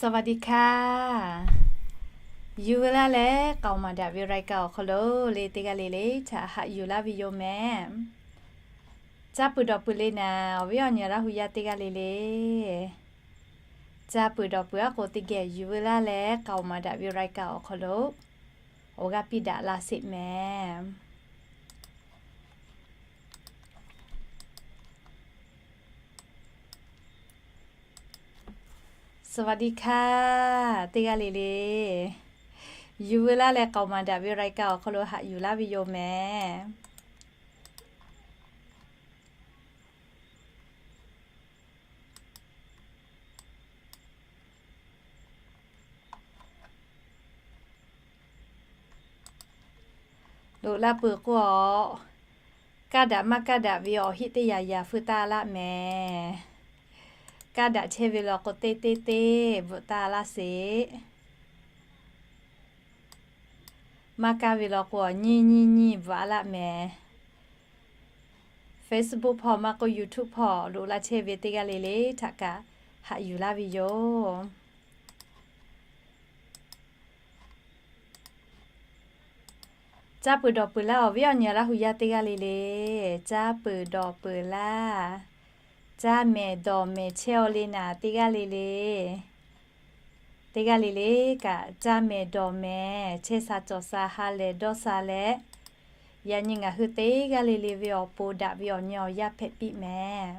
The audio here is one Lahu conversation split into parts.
สวัสดีค่ะ Yuˬ veu laˇ leh k'aoˍ maˍ daꞈ ve รายการ awˬ hk'aw lo le teˇ g'aˇ le le htaꞈ haꞈ yuˬ laˇ ve yoˬ mehˍ. Caˇ peuˬ dawˬ peuˬ le naˍ, awˬ viˉ awˬ nyi Laˇ hu yaˇ teˇ g'aˇ le le, caˇ peuˬ dawˬ peuˬ aˉ k'o teˇ geh Yuˬ veu laˇ leh k'aoˍ maˍ daꞈ ve รายการ awˬ hk'aw lo awˬ g'aˇ piˇ daꞈ la sheˍ mehˍ. สวัสดีค่ะ teˇ g'aˇ le le, Yuˬ veu laˇ leh k'aoˍ maˍ daꞈ ve รายการ awˬ hk'aw lo haꞈ yuˬ laˇ ve yoˬ mehˍ. Loꞈ la peuˬ k'o, kaˇ daꞈ maˇ kaˇ daꞈ ve awˬ heˆ teˇ yanˇ yanˇ feu taˇ laˇ mehˍ. Kaˇ daꞈ chehˇ ve law k'o, teˇ teˇ teˇ bvuhꞈ taˇ laˇ sheˍ. Maˇ kaˇ ve law k'o, nyiˇ nyiˇ nyiˇ bvuhꞈ a laˇ mehˍ. Facebook hpawˇ maˇ k'oˆ, YouTube hpawˇ loꞈ la chehˇ ve teˇ g'aˇ le le htaꞈ kaꞈ haꞈ yuˬ laˇ ve yoˬ. Caˇ peuˬ dawˬ peuˬ laˇ, awˬ viˉ awˬ nyi Laˇ hu yaˇ teˇ g'aˇ le le, caˇ peuˬ dawˬ peuˬ laˇ. Caˇ mehˍ dawˬ mehˍ chehˇ aw le naˍ, teˇ g'aˇ le le, teˇ g'aˇ le le kaꞈ caˇ mehˍ dawˬ mehˍ chehˇ sha cawˬ sha ha lehˬ dawˇ sha leh, yaꞈ nyi ngaˬ hui teˇ g'aˇ le le ve awˬ pon daꞈ ve awˬ nyi awˬ yanˇ hpehꞈ piˇ mehˍ.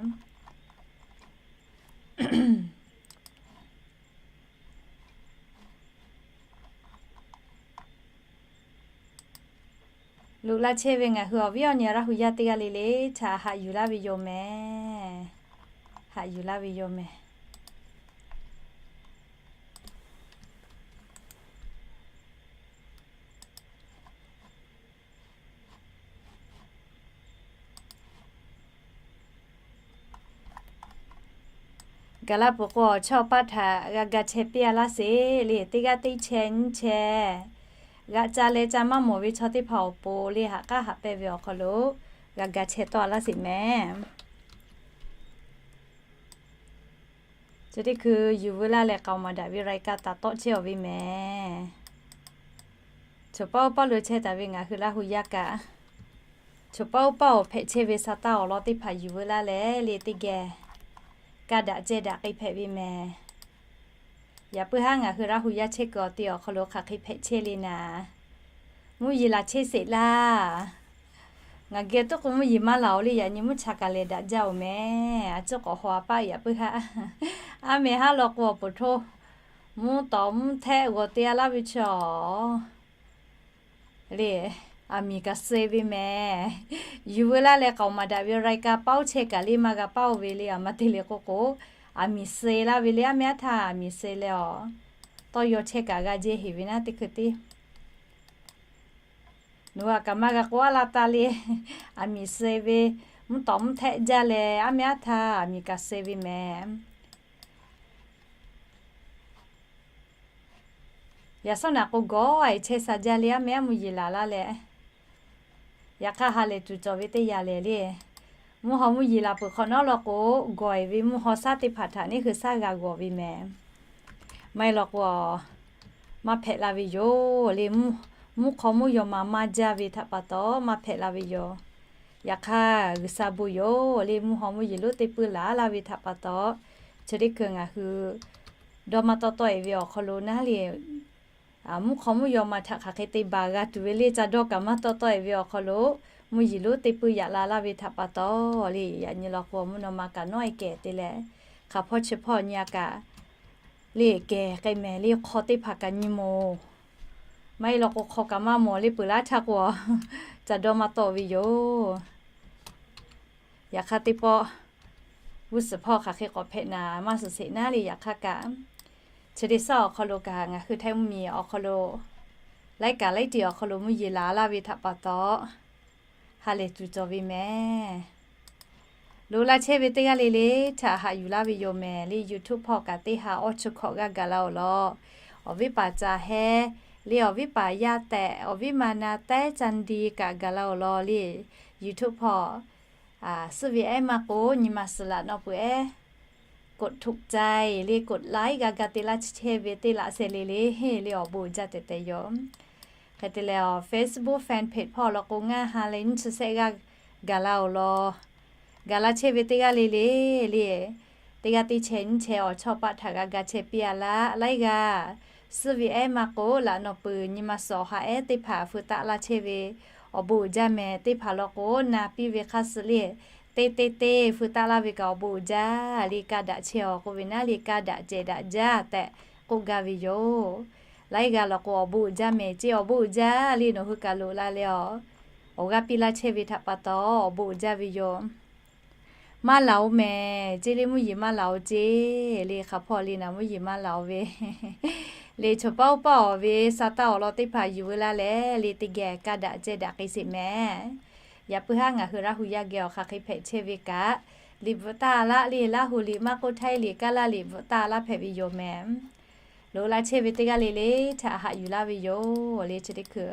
Loꞈ la chehˇ ve ngaˬ hui awˬ viˉ awˬ nyi Laˇ hu yaˇ teˇ g'aˇ le le htaꞈ haꞈ yuˬ laˇ ve yoˬ mehˍ. Haꞈ yuˬ laˇ ve yoˬ mehˍ. Gaˬ la peuˬ k'o, chaw paˇ htaꞈ g'a ga chehˇ piˇ a laˇ sheˍ le. Teˇ g'aˇ teˇ chehˇ nyiˇ chehˇ g'a ca leh ca maˇ mawˬ ve chaw teˇ hpaˍ awˬ pon le, haꞈ k'aˉ haꞈ pehnˇ ve awˬ hk'aw lo g'a ga chehˇ tawˆ a laˇ sheˍ mehˍ. Chi teˇ hkui Yuˬ veu laˇ leh k'aoˍ maˍ daꞈ ve รายการ taˍ tawˆ chehˇ aw ve mehˍ. Choˬ paˇ oˇ paˇ lo chehˇ taˍ ve ngaˬ hui Laˇ hu yaˇ kaꞈ, choˬ paˇ oˇ paˇ awˬ hpehꞈ chehˇ ve sa taˇ awˬ lawn teˇ hpaˍ yuˬ veu laˇ leh le teˇ geh kaˇ daꞈ cehˇ daꞈ k'ai hpehꞈ ve mehˍ. Yaꞈ puiˉ haˉ ngaˬ hui Laˇ hu yaˇ chehˇ kuiˬ awˬ te awˬ hk'aw lo hk'aˬ hk'e hpehꞈ chehˇ le naˍ, mvuhˇ yeˬ laˬ chehˇ sheˍ laˇ. Ngaˬ geh tuˉ k'o mvuhˇ yeˬ maˇ laˬ oˬ le, yaꞈ nyi mvuhˇ cha kaꞈ lehˬ daꞈ jaˇ oˬ mehˍ. A ciˉ k'awꞈ haw a paˆ yaꞈ puiˉ haˉ. A mehˍ haˉ law k'o awˬ poˍ hto mvuhˇ tawˍ mvuhˇ htehˆ g'awˬ te a laˇ ve chaw le, aˬ miˍ kaꞈ suh ve mehˍ. Yuˬ veu laˇ leh k'aoˍ maˍ daꞈ ve รายการ paoˇ chehˇ kaꞈ le maˇ g'a paoˇ ve le, aˬ ma te le k'o k'o, aˬ miˍ suh laˇ ve le, a mehˍ aˉ htaˇ aˬ miˍ suh leh awˬ tawˇ yaw chehˇ kaꞈ g'a jehˇ heˍ ve naˉ teˇ hkui tiˉ. Nawˬ hui a kaꞈ maˇ g'a k'oˆ a laˇ taˇ le, aˬ miˍ suh ve, mvuhˇ tawˍ mvuhˇ htehˆ jaˇ leh a mehˍ aˉ htaˇ aˬ miˍ kaꞈ suh ve mehˍ. Yaꞈ shawˉ naꞈ k'o gawˬ a chehˇ sha jaˇ le, a mehˍ aˉ mvuhˇ yeˬ laˬ laˇ leh, yaꞈ hk'aˇ ha lehˬ tuˬ cawˬ ve teˇ yanˇ lehˬ le, mvuhˇ haw mvuhˇ yeˬ laˬ peuˬ hk'awꞈ nawˉ law k'o, gawˬ e ve mvuhˇ haw shaˉ teˇ hpaˍ htaꞈ neˇ hui shaˉ g'a g'awˬ ve mehˍ. Maˇ heˆ law k'o, maˇ hpehꞈ la ve yoˬ le. Mvuhˇ hk'aw mvuhˇ yaw ma maˇ jaˇ ve htaꞈ pa taw maˇ hpehꞈ la ve yoˬ. Yaꞈ hk'aˇ G'uiˬsha bon yoˬ le, mvuhˇ haw mvuhˇ yeˬ lonˉ teˇ puiˉ laˬ laˇ ve htaꞈ pa taw, chi teˇ hkui ngaˬ hui dawˇ maˇ tawˆ tawˆ e ve awˬ hk'aw lo naˉ le, mvuhˇ hk'aw mvuhˇ yaw ma htaꞈ hk'aˬ hk'e te baˬ g'a tuˬ ve le, ca dawˇ kaꞈ maˇ tawˆ tawˆ e ve awˬ hk'aw lo, mvuhˇ yeˬ lonˉ teˇ puiˉ yaꞈ la laˇ ve htaꞈ pa taw le, yaꞈ nyi law k'o mvuhˇ naw ma kaꞈ nawˉ e kehˬ te leh, hk'aˬ hpawˇ chi hpawˇ nyi a kaꞈ le kehˬ k'ai mehˍ le, hk'aw teˇ hpaˍ kaꞈ nyi mawˬ. Maˇ heˆ law k'o hk'aw kaꞈ maˇ mawˬ le, peuˬ laˇ htaˇ k'o, ca dawˇ maˇ tawˆ ve yoˬ. Yaꞈ hk'aˇ teˇ pawˆ g'uˇ suhˍ hpawˇ hk'aˬ hk'e k'awꞈ hpehꞈ naˍ maˇ suhˍ sheˍ naˉ le. Yaꞈ hk'aˇ kaꞈ chi teˇ shaˉ awˬ hk'aw lo kaꞈ ngaˬ hui Htaiˇ mvuhˇmiˬ awˬ hk'aw lo, laiˉ kaꞈ laiˉ tiꞈ awˬ hk'aw lo mvuhˇ yeˬ laˬ laˇ ve htaꞈ pa taw, ha lehˬ tuˬ cawˬ ve mehˍ. Loꞈ la chehˇ ve teˇ g'aˇ le le htaꞈ haꞈ yuˬ laˇ ve yoˬ mehˍ le. YouTube hpawˇ kaꞈ teˇ ha awˇ chi hkawꞈ g'aˇ gaˬ la awˬ lawn, awˬ viˉ paˍ ca heh le, awˬ viˉ paˍ yaˇ tehꞈ, awˬ viˉ ma na taiˉ ca ndi kaꞈ gaˬ la awˬ lawn le. YouTube hpawˇ suhˉ ve ehˉ maˇ k'o, nyi ma suhˍ laꞈ nawˬ peuˬ ehˉ กดถูกใจ le กดไลค์ g'a ga te laˇ chehˇ ve teˇ laꞈ sheh le le, le awˬ bon uiˍ jaˇ tehꞈ tehꞈ yoˬ. Hk'e te leh, Facebook fan page hpawˇ law k'o, ngaˇ ha leh nyiˇ chi shehˆ g'aˇ gaˬ la-oˬ law. Gaˬ la chehˇ ve teˇ g'aˇ le le, le teˇ g'aˇ teˇ chehˇ nyiˇ chehˇ awˬ chawˇ paˆ htaꞈ g'a ga chehˇ piˇ-a laˇ. Laiˉ g'aˇ suh ve ehˉ maˇ k'oˆ, laꞈ nawˬ peuˬ nyi ma suhˍ awˬ ha ehˉ teˇ hpaˍ feu taˆ laˇ chehˇ ve awˬ bon uiˍ jaˇ mehˍ. Teˇ hpaˍ law k'o, na piˇ ve hk'aˇ suh le teˇ teˇ teˇ feu taˆ laˇ ve kaꞈ awˬ bon uiˍ jaˇ. Le kaˇ daꞈ chehˇ-aw k'oˆ ve naˉ, le kaˇ daꞈ cehˬ daꞈ jaˇ tehꞈ k'oˆ gaˇ ve yoˬ. Laiˉ g'aˇ law k'o, awˬ bon uiˍ jaˇ mehˍ ce, awˬ bon uiˍ jaˇ le nawˬ hui kaꞈ loꞈ la leh-aˬ, awˬ g'aˇ piˇ laˇ chehˇ ve htaꞈ pa taw awˬ bon uiˍ jaˇ ve yoˬ. Maˇ laˬ-oˬ mehˍ ce, le mvuhˇ yeˬ maˇ laˬ-oˬ ce. Le hk'aˬ hpawˇ le naˍ mvuhˇ yeˬ maˇ laˬ-oˬ ve, le choˬ paˉ oˇ paˇ-oˬ ve sa taˇ awˬ lawn teˇ hpaˍ yuˬ veu laˇ leh, le teˇ geh kaˇ daꞈ cehˇ daꞈ k'ai sheˍ mehˍ. Yaꞈ puiˉ haˉ ngaˬ hui Laˇ hu yaˇ geh awˬ hk'aˬ hk'e hpehꞈ chehˇ ve kaꞈ, liꞈ bvuhꞈ taˇ laˇ le, Laˇ hu liꞈ maˇ k'oˆ, Htaiˇ liꞈ, Kaˇ laˇ liꞈ bvuhꞈ taˇ laˇ hpehꞈ ve yoˬ mehˍ. Loꞈ la chehˇ ve teˇ g'aˇ le le htaꞈ haꞈ yuˬ laˇ ve yoˬ. Le chi teˇ hkui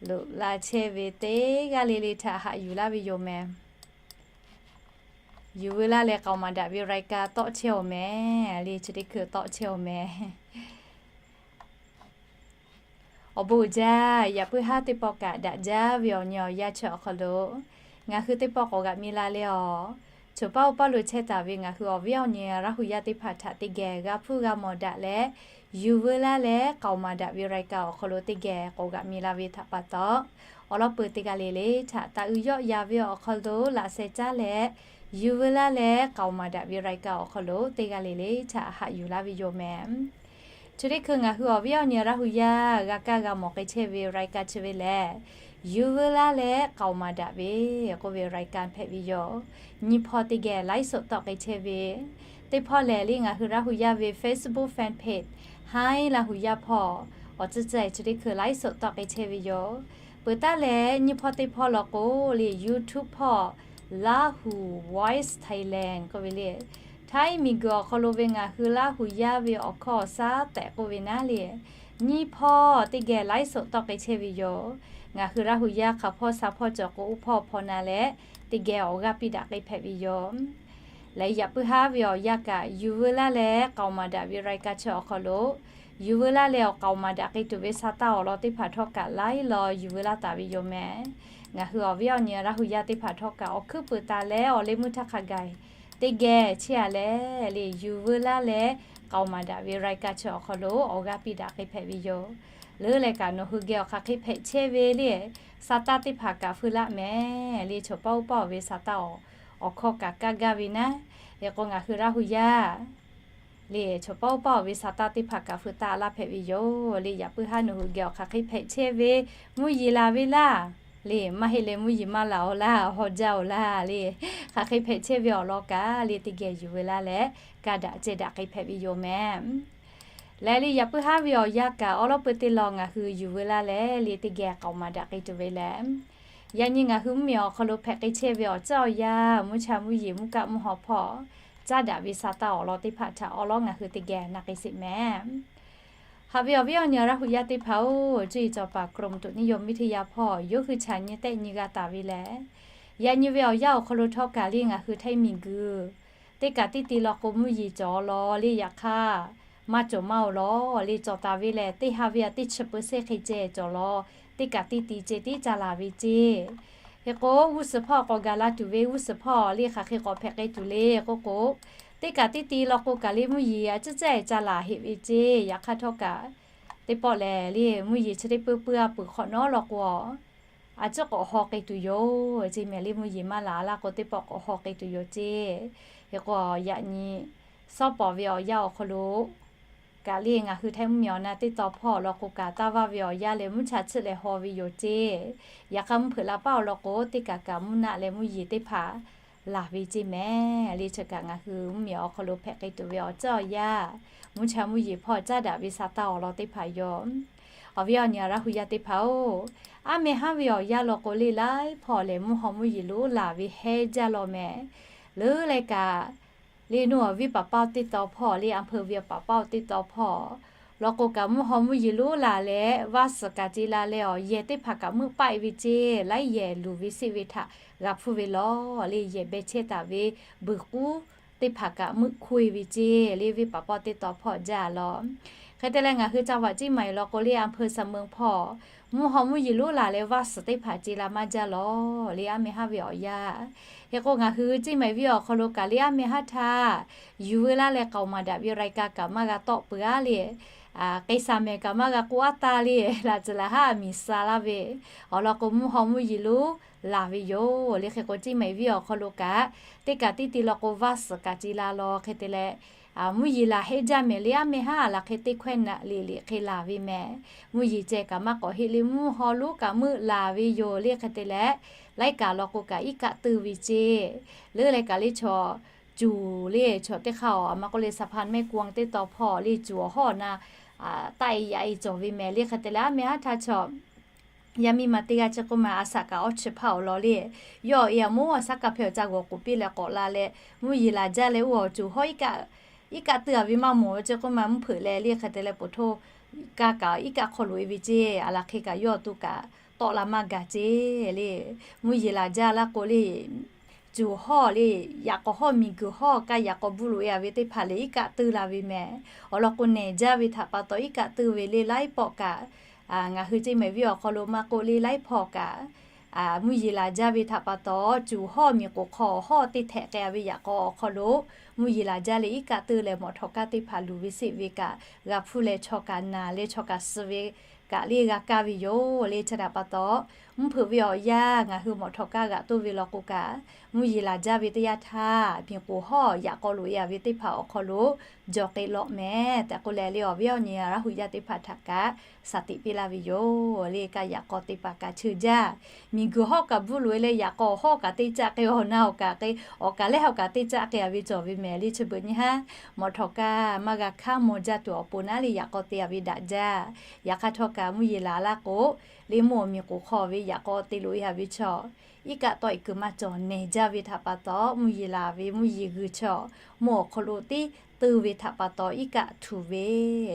loꞈ la chehˇ ve teˇ g'aˇ le le htaꞈ haꞈ yuˬ laˇ ve yoˬ mehˍ. Yuˬ veu laˇ leh k'aoˍ maˍ daꞈ ve รายการ tawˆ chehˇ-oˬ mehˍ. Le chi teˇ hkui tawˆ chehˇ-oˬ mehˍ. Awˬ bon uiˍ jaˇ. Yaꞈ puiˉ haˉ teˇ pawˆ kaꞈ daꞈ jaˇ ve awˬ nyi awˬ yanˇ chi awˬ hk'aw lo ngaˬ hui teˇ pawˆ k'awꞈ g'aꞈ mi la leh-aˬ, choˬ paˉ oˇ paˇ lo chehˇ taˍ ve ngaˬ hui awˬ viˉ awˬ nyi Laˇ hu yaˇ teˇ hpaˍ htaꞈ teˇ geh g'a hpuˇ g'a mawˬ daꞈ leh, yuˬ veu laˇ leh k'aoˍ maˍ daꞈ ve รายการ awˬ hk'aw lo teˇ geh k'awꞈ g'aꞈ mi la ve htaꞈ pa taw, awˬ lawn peuˬ teˇ g'aˇ le le htaꞈ taˍ uiˍ yawˆ yan ve awˬ hk'aw lo laꞈ sheh caˉ leh, yuˬ veu laˇ leh k'aoˍ maˍ daꞈ ve รายการ awˬ hk'aw lo teˇ g'aˇ le le htaꞈ haꞈ yuˬ laˇ ve yoˬ mehˍ. Chi teˇ hkui ngaˬ hui awˬ viˉ awˬ nyi Laˇ hu yaˇ g'a kaˇ g'a mawˬ k'ai chehˇ ve รายการ chi ve lehˬ, yuˬ veu laˇ leh k'aoˍ maˍ daꞈ ve k'oˆ ve รายการ hpehꞈ ve yoˬ. Nyiˇ hpawˇ teˇ geh ไลฟ์สด tawˆ k'ai chehˇ ve, teˇ hpawˇ lehˬ le ngaˬ hui Laˇ hu yaˇ ve Facebook fan page Htaiˇ Laˇ hu yaˇ hpawˇ awˬ tcuhˇ ceh chi teˇ hkui ไลฟ์สด tawˆ k'ai chehˇ ve yoˬ. Peuˬ taˉ leh nyiˇ hpawˇ teˇ hpawˇ law k'o le YouTube hpawˇ Lahu Voice Thailand k'oˆ ve le, Htaiˇ miˬguiˬ awˬ hk'aw lo ve ngaˬ hui Laˇ hu yaˇ ve awˬ hkawˇ awˬ shaˉ tehꞈ k'oˆ ve naˉ le, nyiˇ hpawˇ teˇ geh ไลฟ์สด tawˆ k'ai chehˇ ve yoˬ. Ngaˬ hui Laˇ hu yaˇ hk'aˬ hpawˇ sha hpawˇ cawˬ k'o, oˇ hpawˇ hpawˇ na leh teˇ geh awˬ g'aˇ piˇ daꞈ k'ai hpehꞈ ve yoˬ. Leh yaꞈ puiˉ haˉ ve awˬ yanˇ kaꞈ yuˬ veu laˇ leh k'aoˍ maˍ daꞈ ve รายการ chi awˬ hk'aw lo yuˬ veu laˇ leh awˬ k'aoˍ maˍ daꞈ k'ai tuˬ ve sa taˇ awˬ lawn teˇ hpaˍ htawˇ kaꞈ laiˉ law yuˬ veu laˇ taˍ ve yoˬ mehˍ. Ngaˬ hui awˬ viˉ awˬ nyi Laˇ hu yaˇ teˇ hpaˍ htawˇ kaꞈ awˬ hkuiˉ peuˬ taˍ leh awˬ leh meuˇ htaˇ hk'a gaˬ teˇ geh chehˇ-a leh le yuˬ veu laˇ leh k'aoˍ maˍ daꞈ ve รายการ chi awˬ hk'aw lo awˬ g'aˇ piˇ daꞈ k'ai hpehꞈ ve yoˬ. Leuˉ leh kaꞈ nawˬ hui geh awˬ hk'aˬ hk'e hpehꞈ chehˇ ve le sa taˇ teˇ hpaˍ kaꞈ feu laˆ mehˍ. Le choˬ paˉ oˇ paˇ-oˬ ve sa taˇ awˬ hkawˇ kaꞈ kaˇ gaˇ ve naˉ, hk'e k'o ngaˬ hui Laˇ hu yaˇ le choˬ paˉ oˇ paˇ-oˬ ve sa taˇ teˇ hpaˍ kaꞈ feu taˇ laˇ hpehꞈ ve yoˬ. Le yaꞈ puiˉ haˉ nawˬ hui geh awˬ hk'aˬ hk'e hpehꞈ chehˇ ve, mvuhˇ yeˬ laˬ ve laˇ le, maˇ heˆ leh mvuhˇ yeˬ maˇ laˬ-oˬ laˇ, haw jaˇ-oˬ laˇ le, hk'aˬ hk'e hpehꞈ chehˇ ve awˬ lawn kaꞈ le teˇ geh yuˬ veu laˇ leh kaˇ daꞈ ceh daꞈ k'ai hpehꞈ ve yoˬ mehˍ. Leh le yaꞈ puiˉ haˉ ve awˬ yanˇ kaꞈ awˉ lawˉ peu teˇ lawn ngaˬ hui yuˬ veu laˇ leh le teˇ geh k'aoˍ maˍ daꞈ k'ai tuˬ ve lehˬ, yaꞈ nyi ngaˬ hui mvuhˇmiˬ awˬ hk'aw lo hpehꞈ k'ai chehˇ ve awˬ ceuˬ awˬ yanˇ, mvuhˇ cha mvuhˇ yeˬ mvuhˇ kaˆ mvuhˇ haw hpawˇ caˉ daꞈ ve sa taˇ awˬ lawn teˇ hpaˍ htaꞈ awˉ lawˉ ngaˬ hui teˇ geh na k'ai sheˍ mehˍ. Haꞈ ve awˬ viˉ awˬ nyi Laˇ hu yaˇ teˇ hpaˍ-oˬ, cuˇ yiˍ cawˬ paˍ กรมอุตุนิยมวิทยา hpawˇ yawˇ hui chaꞈ nyi tehˆ nyi g'a taˍ ve lehˬ, yaꞈ nyi ve awˬ yanˇ awˬ hk'aw lo htawˇ kaꞈ le ngaˬ hui Htaiˇ miˬguiˬ teˇ kaꞈ teˇ ti law k'o mvuhˇ yeˬ cawˬ law le, yaꞈ hk'aˇ maˇ cawˬ maˇ-oˬ law le, cawˬ taˍ ve lehˬ teˇ ha ve a teˇ chi เปอร์เซ็นต์ hk'e ceh cawˬ law, teˇ kaꞈ teˇ ti ceh tiˉ ca laˬ ve ceˇ. Hk'e k'o g'uˇ suhˍ hpawˇ k'awꞈ gaˬ la tuˬ ve g'uˇ suhˍ hpawˇ le hk'aˬ hk'e k'awꞈ hpehꞈ k'ai tuˬ le k'oˆ k'o, teˇ kaꞈ teˇ ti law k'o kaꞈ le mvuhˇ yeˬ a ciˉ cehˇ ca laˬ heꞈ ve ceˇ. Yaꞈ hk'aˇ htawˇ kaꞈ teˇ pawˆ lehˬ le mvuhˇ yeˬ chi teˇ puiˉ puiˉ a peuˬ hk'awꞈ nawˉ law k'o, a ciˉ k'awꞈ haw k'ai tuˬ yoˬ ceˇ mehˍ. Le mvuhˇ yeˬ maˇ laˬ laˇ k'o teˇ pawˆ k'awꞈ haw k'ai tuˬ yoˬ ceˇ. Hk'e k'o yaꞈ nyi sawˉ pawˍ ve awˬ yanˇ awˬ hk'aw lo kaꞈ le ngaˬ hui Htaiˇ mvuhˇmiˬ awˬ na teˇ taw hpawˇ law k'o kaꞈ taˇ vaˇ ve awˬ yanˇ leh mvuhˇ cha chiˆ leh haw ve yoˬ ceˇ. Yaꞈ hk'aˇ mvuhˇ hpeuꞈ la paˉ-oˬ law k'o teˇ kaꞈ kaꞈ mvuhˇ naˆ leh mvuhˇ yeˬ teˇ hpaˍ laˬ ve ceˇ mehˍ. Le chi kaꞈ ngaˬ hui mvuhˇmiˬ awˬ hk'aw lo hpehꞈ k'ai tuˬ ve awˬ ceuˬ awˬ yanˇ, mvuhˇ cha mvuhˇ yeˬ hpawˇ caˉ daꞈ ve sa taˇ awˬ lawn teˇ hpaˍ yoˬ. Awˬ viˉ awˬ nyi Laˇ hu yaˇ teˇ hpaˍ-oˬ, aˉ meh haˉ ve awˬ yanˇ law k'o le laiˉ hpawˇ lehˬ mvuhˇ haw mvuhˇ yeˬ lonˉ laˬ ve hehnˇ jaˇ law mehˍ. Leuˉ leh kaꞈ le nuˇ awˬ viˉ paˍ paˇ-oˬ teˇ taw hpawˇ le a hpeuꞈ ve paˍ paˇ-oˬ teˇ taw hpawˇ law k'o kaꞈ mvuhˇ haw mvuhˇ yeˬ lonˉ laˬ leh vaˇ suhˍ kaꞈ ce la leh awˬ yehˬ teˇ hpaˍ kaꞈ meuˆ paˆ-e ve ceˇ. Laiˉ yehˬ luˬ ve seˆ ve htaꞈ g'a hpuˇ ve law le, yehˬ beh chehˇ taˍ ve buiˬ k'uˉ teˇ hpaˍ kaꞈ meuˆ hkuˇ e ve ceˇ le, venˇ paˍ pawˆ teˇ taw hpawˇ jaˇ law. Hk'e te leh ngaˬ hui จังหวัดเชียงใหม่ law k'o le, อำเภอเสมิง hpawˇ mvuhˇ haw mvuhˇ yeˬ lonˉ laˬ leh vaˇ suhˍ teˇ hpaˍ ce la maˇ jaˇ law le, aˉ meh haˉ ve awˬ yanˇ. Hk'e k'o ngaˬ hui เชียงใหม่ venˇ awˬ hk'aw lo kaꞈ le, aˉ meh haˉ htaˇ yuˬ veu laˇ leh k'aoˍ maˍ daꞈ ve รายการ kaꞈ maˇ g'a tawˆ peuˬ a le. K'ai saˍ mehˍ kaꞈ maˇ g'a k'oˆ aˉ taˇ le, laꞈ tcuhˍ laˬ haˉ miˬ suh laˇ ve awˬ lawn k'o, mvuhˇ haw mvuhˇ yeˬ lonˉ laˬ ve yoˬ le. Hk'e k'o เชียงใหม่ venˇ awˬ hk'aw lo kaꞈ teˇ kaꞈ teˇ te law k'o, vaˇ suhˍ kaꞈ ce la law. Hk'e te leh mvuhˇ yeˬ laˬ heˆ jaˇ mehˍ le, aˉ meh haˉ laˬ hk'e teˇ hkawehˇ naꞈ le le hk'e laˬ ve mehˍ. Mvuhˇ yeˬ ceh kaꞈ maˇ k'awꞈ heˆ le, mvuhˇ haw lonˉ kaꞈ meuˆ laˬ ve yoˬ le. Hk'e te leh laiˉ kaꞈ law k'o kaꞈ iˉ kaˆ teuˇ ve ceˇ. Leuˉ leh kaꞈ le chaw cuˬ le, chaw teˇ hk'aˇ awˬ maˇ k'oˆ le, สะพานแม่กวง teˇ taw hpawˇ le cuˬ awˬ hawˉ na taˆ e yaꞈ e cawˬ ve mehˍ le. Hk'e te leh aˉ meh haˉ htaˇ chaw yaˇ miˇ ma teˇ g'aˇ chi k'oˆ ma, a shaꞈ kaꞈ awˇ chi hpaˇ awˬ lawn le, yawˇ e a moˉ a shaˉ kaˇ hpehˇ awˬ ca g'awˬ k'oˍ piˇ leh k'awꞈ la leh, mvuhˇ yeˬ laˬ jaˇ leh oˇ awˬ cuˬ hawˉ iˉ kaˆ teuˇ a ve maˇ mawˬ ve chi k'oˆ ma, mvuhˇ hpeuꞈ leh le. Hk'e te leh poˬ htoˇ kaˇ kaꞈ iˉ kaˆ hk'aw loꞈ e ve ceˇ. A laˬ hk'e kaꞈ yawˇ awˬ to kaꞈ tawˆ la maˇ gaˬ ceˇ le. Mvuhˇ yeˬ laˬ jaˇ laˇ k'o le, cuˬ hawˉ le, yaꞈ k'awꞈ hawˉ miˬ guiˬ hawˉ kaꞈ yaꞈ k'awꞈ bvuhˆ loꞈ e a ve teˇ hpaˍ le iˉ kaˆ teuˇ la ve mehˍ. Awˬ lawn k'o nehˬ jaˇ ve htaꞈ pa taw iˉ kaˆ teuˇ ve le, laiˉ pawˆ kaꞈ ngaˬ hui เชียงใหม่ venˇ awˬ hk'aw lo maˇ k'oˆ le, laiˉ pawˆ kaꞈ mvuhˇ yeˬ laˬ jaˇ ve htaꞈ pa taw, cuˬ hawˉ miˬ k'oˍ hk'aw hawˉ teˇ htehꞈ k'ai a ve yaꞈ k'aw awˬ hk'aw lo mvuhˇ yeˬ laˬ jaˇ leh iˉ kaˆ teuˇ leh mawꞈ htawꞈ kaˇ teˇ hpaˍ luˬ ve seˆ ve kaꞈ g'a hpuˇ leh chaw kaꞈ naˬ leh chaw kaꞈ suh ve kaꞈ le g'a kaˇ ve yoˬ le. Chi htaꞈ pa taw mvuhˇ hpeuꞈ ve awˬ yanˇ ngaˬ hui mawꞈ htawꞈ kaˇ g'aꞈ toˇ ve law k'o kaꞈ, mvuhˇ yeˬ laˬ jaˇ ve teˇ yanˇ htaˇ miˬ k'oˍ hawˉ yaꞈ k'aw loꞈ e a ve teˇ hpaˍ awˬ hk'aw lo jawˬ k'ai lawꞈ mehˍ tehꞈ k'oˆ leh le, awˬ viˉ awˬ nyi Laˇ huˍ yaˇ teˇ hpaˍ htaꞈ kaꞈ shaˍ tiꞈ piˇ laˇ ve yoˬ le. Kaˇ yaꞈ k'aw teˇ hpaˍ kaꞈ cheu jaˇ. Miˬ guiˬ hawˉ kaꞈ bvuhˆ loꞈ e leh yaꞈ k'aw awˬ hawˉ kaꞈ teˇ caˆ k'ai, awˬ na awˬ kaꞈ k'ai, awˬ kaꞈ lehˉ awˬ kaꞈ teˇ caˆ k'ai a ve cawˬ ve mehˍ le. Chi beuꞈ nyi haˉ mawꞈ htawꞈ kaˇ maˇ g'a hkanˉ maw jaˇ tuˬ awˬ pon naˉ le yaꞈ k'aw te a ve daꞈ jaˇ. Yaꞈ hk'aˇ htawˇ kaꞈ mvuhˇ yeˬ laˬ laˇ k'o, le mvuhˇ awˬ miˬ k'oˍ hk'aw ve yaꞈ k'aw te loꞈ e a ve chaw iˉ kaˆ tawˆ e kuiˬ maˇ cawˬ nehˬ jaˇ ve htaꞈ pa taw, mvuhˇ yeˬ laˬ ve mvuhˇ yeˬ g'uiˬ chaw mvuhˇ awˬ hk'aw lo teˇ teuˇ ve htaꞈ pa taw iˉ kaˆ htuꞈ ve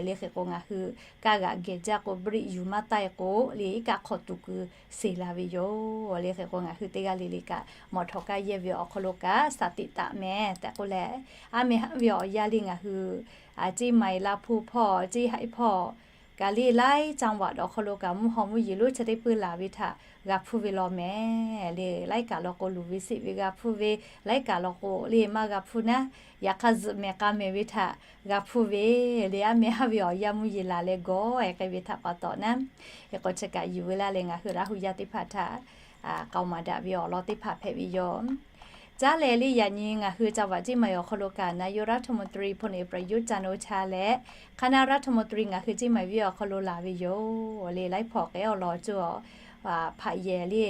le. Hk'e k'o ngaˬ hui kaˇ g'aꞈ geh jaˇ k'o, briˆ yuˬ maˇ taˆ e k'o le, iˉ kaˆ hk'aw tuˬ kuiˬ seˍ la ve yoˬ le. Hk'e k'o ngaˬ hui teˇ g'aˇ le le kaꞈ mawꞈ htawꞈ kaˇ yehˇ ve awˬ hk'aw lo kaꞈ shaˍ tiꞈ taˍ mehˍ tehꞈ k'oˆ leh, aˉ meh haˉ ve awˬ yanˇ le ngaˬ hui Ceˇ maiˍ, Laˇ hpu hpawˇ, Ceˇ haiˆ hpawˇ kaꞈ le laiˉ จังหวัด awˬ hk'aw lo kaꞈ mvuhˇ haw mvuhˇ yeˬ lonˉ chi teˇ peuˇ laˬ ve htaꞈ g'a hpuˇ ve law mehˍ le. Laiˉ kaꞈ law k'o luˬ ve seˆ ve g'a hpuˇ ve, laiˉ kaꞈ law k'o le maˇ g'a hpuˇ naˉ, yaꞈ hk'aˇ zuhꞈ mehˍ k'a mehˍ ve htaꞈ g'a hpuˇ ve le. Aˉ meh haˉ ve awˬ yanˇ mvuhˇ yeˬ laˬ leh gawˬ e k'ai ve htaꞈ pa taw naˉ, hk'e k'o chi kaꞈ yuˬ ve laˇ leh ngaˬ hui Laˇ huˍ yaˇ teˇ hpaˍ htaꞈ k'aoˍ maˍ daꞈ ve awˬ lawn teˇ hpaˍ hpehꞈ ve yoˬ. Caˉ leh le yaꞈ nyi ngaˬ hui จังหวัดเชียงใหม่ awˬ hk'aw lo kaꞈ นายกรัฐมนตรี พลเอกประยุทธ์ จันทร์โอชา leh คณะรัฐมนตรี ngaˬ hui Ceˇ maiˍ venˇ awˬ hk'aw lo laˬ ve yoˬ le. Laiˉ hpawˇ k'ehˉ awˬ lawn cawˬ hpaꞈ yehˬ le,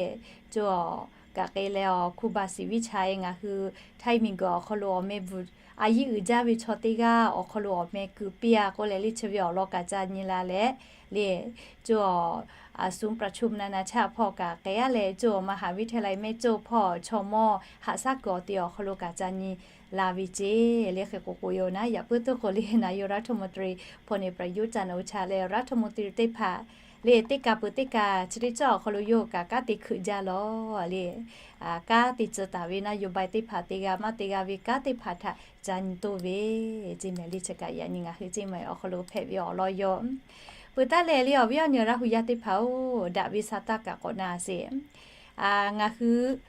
cawˬ kaꞈ k'ai leh awˬ ครูบาศรีวิชัย ngaˬ hui Htaiˇ miˬ guiˬ awˬ hk'aw lo awˬ meh bvuhꞈ a yiˉ uiˍ jaˇ ve chaw teˇ g'aˇ awˬ hk'aw lo awˬ meh keu piˇ a k'oˆ leh le chi ve awˬ lawn kaꞈ ca nyi la leh le, cawˬ ศูนย์ประชุมนานาชาติ hpawˇ kaꞈ k'ehˉ a leh cawˬ มหาวิทยาลัยแม่โจ้ hpawˇ chaw mawˇ haꞈ shaˉ kuiˬ awˬ te awˬ hk'aw lo kaꞈ ca nyi la ve ceˇ le. Hk'e k'o k'o yoˬ naˉ, yaꞈ puiˉ tuˉ k'o le นายกรัฐมนตรี พลเอกประยุทธ์ จันทร์โอชา leh รัฐมนตรี teˇ hpaˍ le teˇ kaˬ peuˬ teˇ kaˬ chi teˇ cawˇ awˬ hk'aw lo yawˇ kaꞈ kanˉ te hkeuꞈ jaˇ law le. Kanˉ te tcuh taˍ ve นโยบาย teˇ hpaˍ te g'a maˇ te g'a ve kanˉ teˇ hpaˍ htaꞈ ca nyi toˇ ve ceˇ mehˍ le. Chi kaꞈ yaꞈ nyi ngaˬ hui Ceˇ maiˍ awˬ hk'aw lo hpehꞈ ve awˬ lawn yoˬ. Peuˬ taˉ leh le awˬ viˉ awˬ nyi Laˇ huˍ yaˇ teˇ hpaˍ-oˬ, daꞈ ve sa taˇ kaꞈ k'awꞈ na sheˍ. Ngaˬ hui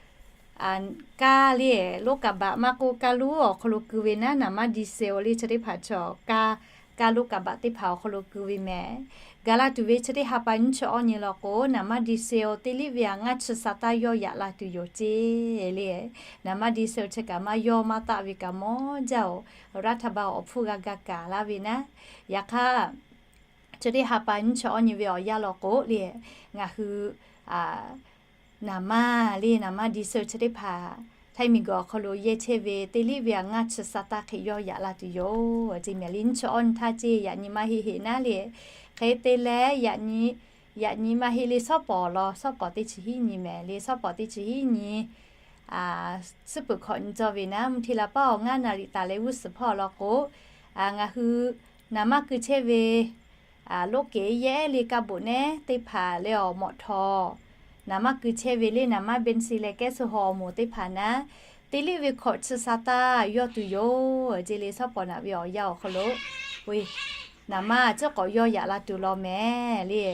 kanˉ le รถกระบะ maˇ k'oˆ kanˉ lonˉ awˬ hk'aw lo keu ve naˉ, น้ำมันดีเซล le chi teˇ hpaˍ chaw kanˉ รถกระบะ teˇ hpaˍ awˬ hk'aw lo keu ve mehˍ. Gaˬ la tuˬ ve chi teˇ ha pa nyiˇ chi awˇ nyi law k'o น้ำมันดีเซล teˇ liˆ ve a ngaˇ chi sa taˇ yawˇ yaꞈ la tuˬ yoˬ ceˇ le. น้ำมันดีเซล chi kaꞈ maˇ yawˇ maˇ taˆ ve kaꞈ mawˇ jaˇ-oˬ, รัฐบาล awˬ hpfuhˇ g'a ga kaˍ laˇ ve naˉ. Yaꞈ hk'aˇ chi teˇ ha pa nyiˇ chi awˇ nyi ve awˬ yanˇ law k'o le, ngaˬ hui น้ำมัน le น้ำมันดีเซล chi teˇ hpaˍ Htaiˇ miˬ guiˬ awˬ hk'aw lo yehˇ chehˇ ve teˇ liˆ ve a ngaˇ chi sa taˇ hk'e yawˇ yaꞈ la tuˬ yoˬ ceˇ mehˍ le. Nyiˇ chi awˇ nyi htaˇ ceˇ yaꞈ nyi maˇ heˆ heˆ naˉ le. Hk'e te leh yaꞈ nyi maˇ heˆ le, shawˉ pawˍ law, shawˉ pawˍ teˇ chi hiˉ nyi mehˍ le, shawˉ pawˍ teˇ chi hiˉ nyi suhˉ peuˬ hkawꞈ nyi cawˇ ve naˉ, mvuhˇ hteˇ la paˉ awˬ ngaˇ naˍ riˍ taˍ leh g'uˇ suhˍ hpawˇ law k'o, ngaˬ hui naˍ manˇ keu chehˇ ve รถเก๋ง yehˇ le kaˇ boꞈ nehˉ teˇ hpaˍ leh awˬ mawꞈ htawꞈ naˍ manˇ keu chehˇ ve le, น้ำมันเบนซิน leh แก๊สโซฮอล์ awˬ moˍ teˇ hpaˍ naˉ, teˇ liˇ ve hkawꞈ chi sa taˇ yawˇ tuˬ yoˬ ce le. Shawˉ pawˍ naꞈ ve awˬ yanˇ awˬ hk'aw lo, naˍ manˇ a ciˉ k'awꞈ yawˇ yaꞈ la tuˬ law mehˍ le.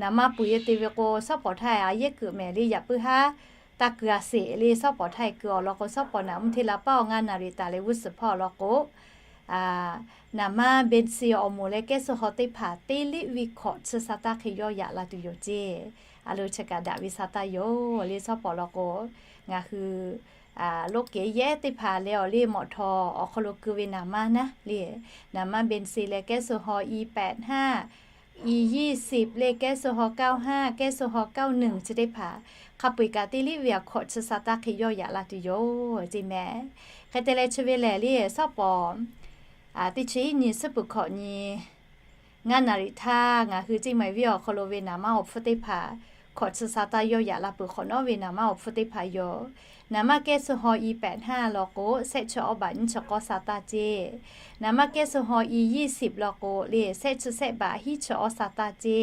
Naˍ manˇ puiˍ e te ve k'o, shawˉ pawˍ htaˇ a yehˉ kuiˬ mehˍ le, yaꞈ puiˉ haˉ taˇ keu a sheˍ le. Shawˉ pawˍ htaˇ e keu awˬ lawn k'o, shawˉ pawˍ naꞈ mvuhˇ hteˇ la paˉ awˬ ngaˇ naˍ riˍ taˍ leh g'uˇ suhˍ hpawˇ awˬ lawn k'o, naˍ manˇ benzi awˬ moˍ leh kehˉ suh haw teˇ hpaˍ teˇ liˇ ve hkawꞈ chi sa taˇ hk'e yawˇ yaꞈ la tuˬ yoˬ ce. A lo chi kaꞈ daꞈ ve sa taˇ yoˬ le. Shawˉ pawˍ lawn k'o, ngaˬ hui loˉ kehˉ yehˉ teˇ hpaˍ leh awˬ le mawꞈ htawꞈ awˬ hk'aw lo keu ve naˍ manˇ naˉ le, naˍ manˇ benzi leh kehˉ suh haw i pehꞈ haˉ, i yiˇ siˍ le kehˉ suh haw kaoˇ haˉ, kehˉ suh haw kaoˇ nuiˬ chi teˇ hpaˍ hk'a peu eˬ kaꞈ teˇ liˇ ve a hkawꞈ chi sa taˇ hk'e yawˇ yaꞈ la tuˬ yoˬ ce mehˍ. Hk'e te leh chi ve lehˬ le, shawˉ pawˍ teˇ chi hiˉ nyi suhˉ puˍ hkawꞈ nyi ngaˇ naˍ riˍ htaˇ ngaˬ hui Ceˇ maiˍ venˇ awˬ hk'aw lo ve naˍ manˇ awˬ hpfuhˇ teˇ hpaˍ hkawꞈ chi sa taˇ yawˇ yaꞈ la peuˬ hk'awꞈ nawˉ ve naˍ manˇ awˬ hpfuhˇ teˇ hpaˍ yoˬ. Naˍ manˇ kehˉ suh haw i pehꞈ haˉ law k'o, shehˆ chi awˇ baꞈ nyiˇ chi k'awˇ sa taˇ ce. Naˍ manˇ kehˉ suh haw i yiˇ siˍ law k'o le, shehˆ chi shehˆ baꞈ hiˉ chi awˇ sa taˇ ce.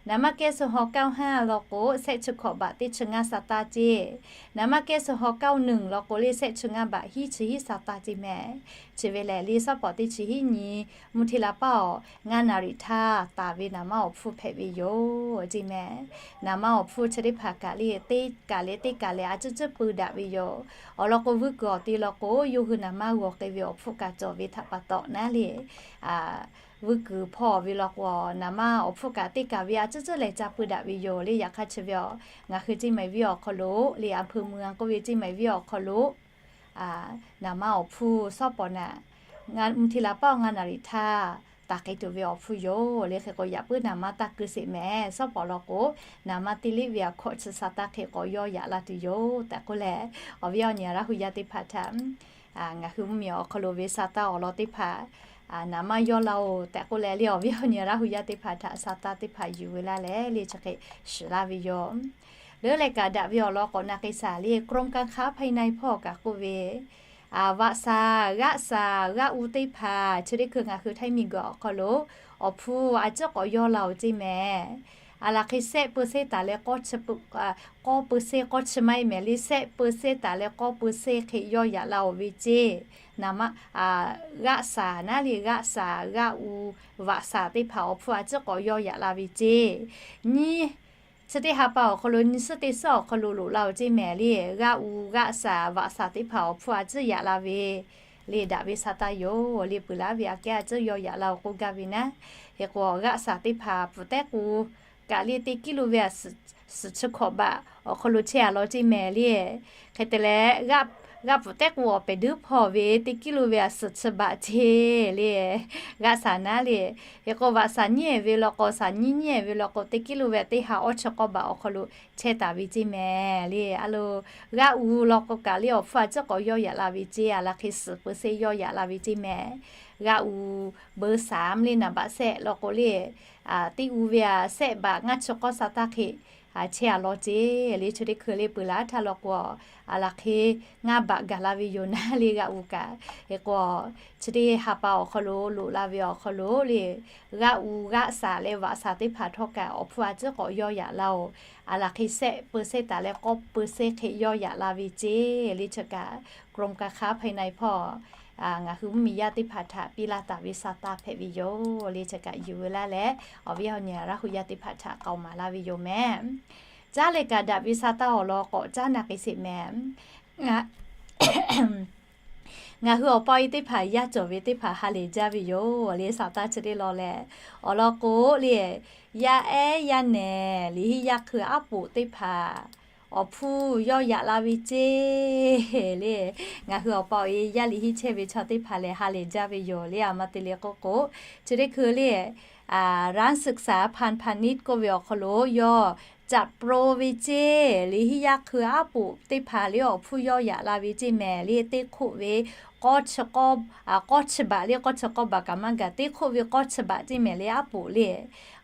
Naˍ manˇ kehˉ suh haw kaoˇ haˉ law k'o, shehˆ chi hkawꞈ baꞈ teˇ chi ngaˇ sa taˇ ce. Naˍ manˇ kehˉ suh haw kaoˇ nuiˬ law k'o le, shehˆ chi ngaˇ baꞈ hiˉ chi hiˉ sa taˇ ce mehˍ. Chi ve lehˬ le, shawˉ pawˍ teˇ chi hiˉ nyi mvuhˇ hteˇ la paˉ awˬ ngaˇ naˍ riˍ htaˇ taˍ ve naˍ manˇ awˬ hpfuhˇ hpehꞈ ve yoˬ ce mehˍ. Naˍ manˇ awˬ hpfuhˇ chi teˇ hpaˍ kaꞈ le, teˇ kaˬ leh teˇ kaˬ leh a ciˉ ciˉ peu daꞈ ve yoˬ. Awˬ lawn k'o, vuiˇ kuiˬ awˬ te law k'o, yawˇ hui naˍ manˇ g'awˬ k'ai ve awˬ hpfuhˇ kaꞈ cawˬ ve htaꞈ pa taw naˉ le, vuiˇ kuiˬ hpawˇ ve law k'o, naˍ manˇ awˬ hpfuhˇ kaꞈ teˇ kaˬ ve a ciˉ ciˉ leh ca peu daꞈ ve yoˬ le. Yaꞈ hk'aˇ chi ve a, ngaˬ hui Ceˇ maiˍ venˇ awˬ hk'aw lo le, a hpeu mui a k'oˆ ve Ceˇ maiˍ venˇ awˬ hk'aw lo naˍ manˇ awˬ hpfuhˇ shawˉ pawˍ naꞈ mvuhˇ hteˇ la paˉ awˬ ngaˇ naˍ riˍ htaˇ taˍ k'ai tuˬ ve awˬ hpfuhˇ yoˬ le. Hk'e k'o, yaꞈ puiˉ naˍ manˇ taˇ keu sheˍ mehˍ. Shawˉ pawˍ law k'o, naˍ manˇ teˇ liˇ ve a hkawꞈ chi sa taˇ hk'e k'awꞈ yawˇ yaꞈ la tuˬ yoˬ tehꞈ k'oˆ leh, awˬ viˉ awˬ nyi Laˇ hu yaˇ teˇ hpaˍ htaꞈ ngaˬ hui mvuhˇmiˬ awˬ hk'aw lo ve sa taˇ awˬ lawn teˇ hpaˍ naˍ manˇ yawˇ la-oˬ tehꞈ k'oˆ leh le, awˬ viˉ awˬ nyi Laˇ hu yaˇ teˇ hpaˍ htaꞈ sa taˇ teˇ hpaˍ yuˬ ve laˇ leh le, chi hk'e shiˍ laˇ ve yoˬ. Leuˉ leh kaꞈ daꞈ ve awˬ lawn k'awꞈ na k'ai shaˍ le, กรมการค้าภายใน hpawˇ kaꞈ k'oˆ ve, vaꞈ shaˍ, g'aˆ shaˍ, g'aˆ u teˇ hpaˍ chi teˇ hkui ngaˬ hui Htaiˇ miˬguiˬ awˬ hk'aw lo awˬ hpfuhˇ a ciˉ k'awꞈ yawˇ la-oˬ ceˇ mehˍ. A laˬ hk'e shehˆ peu sheˆ taˍ leh k'awˇ chi peu, k'awˇ peu sheˆ k'awˇ chi maˇ heˆ mehˍ le, shehˆ peu sheˆ taˍ leh k'awˇ peu sheˆ hk'e yawˇ yaꞈ la-oˬ ve ceˇ. Naˍ manˇ, g'aˆ shaˍ naˉ le, g'aˆ shaˍ, g'aˆ u, vaꞈ shaˍ teˇ hpaˍ awˬ hpfuhˇ a ciˉ k'awꞈ yawˇ yaꞈ la ve ceˇ. Nyiˇ chi teˇ ha pa awˬ hk'aw lo nyi suhˉ teˇ suhˉ awˬ hk'aw lo loꞈ la-oˬ ceˇ mehˍ le, g'aˆ u, g'aˆ shaˍ, vaꞈ shaˍ teˇ hpaˍ awˬ hpfuhˇ a ciˉ yaꞈ la ve le, daꞈ ve sa taˇ yoˬ le. Peuˬ laˇ ve aꞈ kehˉ a ciˉ yawˇ yaꞈ la-oˬ k'oˆ gaˇ ve naˉ. Hk'e k'o, g'aˆ shaˍ teˇ hpaˍ pfuhˍ tehˉ k'u kaꞈ le, teˇ kiˇ lo ve a suhˍ chi hkawꞈ baꞈ awˬ hk'aw lo chehˇ a law ceˇ mehˍ le. Hk'e te leh, g'aˆ pfuhˍ tehˉ k'u awˬ pehˍ duiˉ hpawˇ ve teˇ kiˇ lo ve a suhˍ chi baꞈ ceˇ le, g'aˆ shaˍ naˉ le. Hk'e k'o, vaꞈ shaˍ nyiˉ ehˍ ve law k'o, shaˍ nyiˉ nyiˉ ehˍ ve law k'o, teˇ kiˇ lo ve teˇ ha awˇ chi k'awˇ baꞈ awˬ hk'aw lo chehˇ taˍ ve ceˇ mehˍ le. A lo, g'aˆ u law k'o kaꞈ le awˬ hpfuhˇ a ciˉ k'awꞈ yawˇ yaꞈ la ve ceˇ. A laˬ hk'e suhˍ peu sheˆ yawˇ yaꞈ la ve ceˇ mehˍ. G'aˆ u beuꞈ shaˍ mvuhˇ le naˍ baꞈ shehˆ law k'o le, teˇ u ve a shehˆ baꞈ ngaˇ chi k'awˇ sa taˇ hk'e chehˇ a law ceˇ le. Chi teˇ hkui le peuˬ laˇ htaˇ law k'o, a laˬ hk'e ngaˇ baꞈ gaˬ la ve yoˬ naˉ le g'aˆ u kaꞈ. Hk'e k'o, chi teˇ ha pa awˬ hk'aw lo loꞈ la ve awˬ hk'aw lo le, g'aˆ u, g'aˆ shaˍ leh vaꞈ shaˍ teˇ hpaˍ htawˇ kaꞈ awˬ hpfuhˇ a ciˉ k'awꞈ yawˇ yaꞈ la-oˬ. A laˬ hk'e shehˆ peu sheˆ taˍ leh k'awˇ peu sheˆ hk'e yawˇ yaꞈ la ve ceˇ le. Chi kaꞈ กรมการค้าภายใน hpawˇ ngaˬ hui mvuhˇmiˬ yaˇ teˇ hpaˍ htaꞈ piˇ laˇ taˍ ve sa taˇ hpehꞈ ve yoˬ le. Chi kaꞈ yuˬ ve laˇ leh, awˬ viˉ awˬ nyi Laˇ hu yaˇ teˇ hpaˍ htaꞈ k'aoˍ maˍ laˇ ve yoˬ mehˍ. Caˉ leh kaꞈ daꞈ ve sa taˇ awˬ lawn k'awꞈ caˉ na k'ai sheˍ mehˍ. Ngaˬ hui awˬ pa awˬ e teˇ hpaˍ yaˇ cawˬ ve teˇ hpaˍ ha lehˬ jaˇ ve yoˬ le. Sa taˇ chi teˇ law leh, awˬ lawn k'o le, yaˇ ehˉ yaˇ nehˬ liꞈ hiˉ yaˇ hkui aˉ poꞈ teˇ hpaˍ awˬ hpfuhˇ yawˇ yaꞈ la ve ceˇ le. Ngaˬ hui awˬ pa awˬ e yaˇ liꞈ hiˉ chehˇ ve chaw teˇ hpaˍ lehˬ ha lehˬ jaˇ ve yoˬ le. A ma te le k'oˆ k'o, chi teˇ hkui le, ร้านศึกษาพันธพาณิชย์ k'oˆ ve awˬ hk'aw lo yawˇ caꞈ pro ve ceˇ. Liꞈ hiˉ yaˇ hkui aˉ poꞈ teˇ hpaˍ le awˬ hpfuhˇ yawˇ yaꞈ la ve ceˇ mehˍ le. Teˇ hk'oˆ ve k'awˇ chi k'awˇ, k'awˇ chi baꞈ le k'awˇ chi k'awˇ baꞈ kaꞈ maˇ gaˬ. Teˇ hk'oˆ ve k'awˇ chi baꞈ ceˇ mehˍ le, aˉ poꞈ le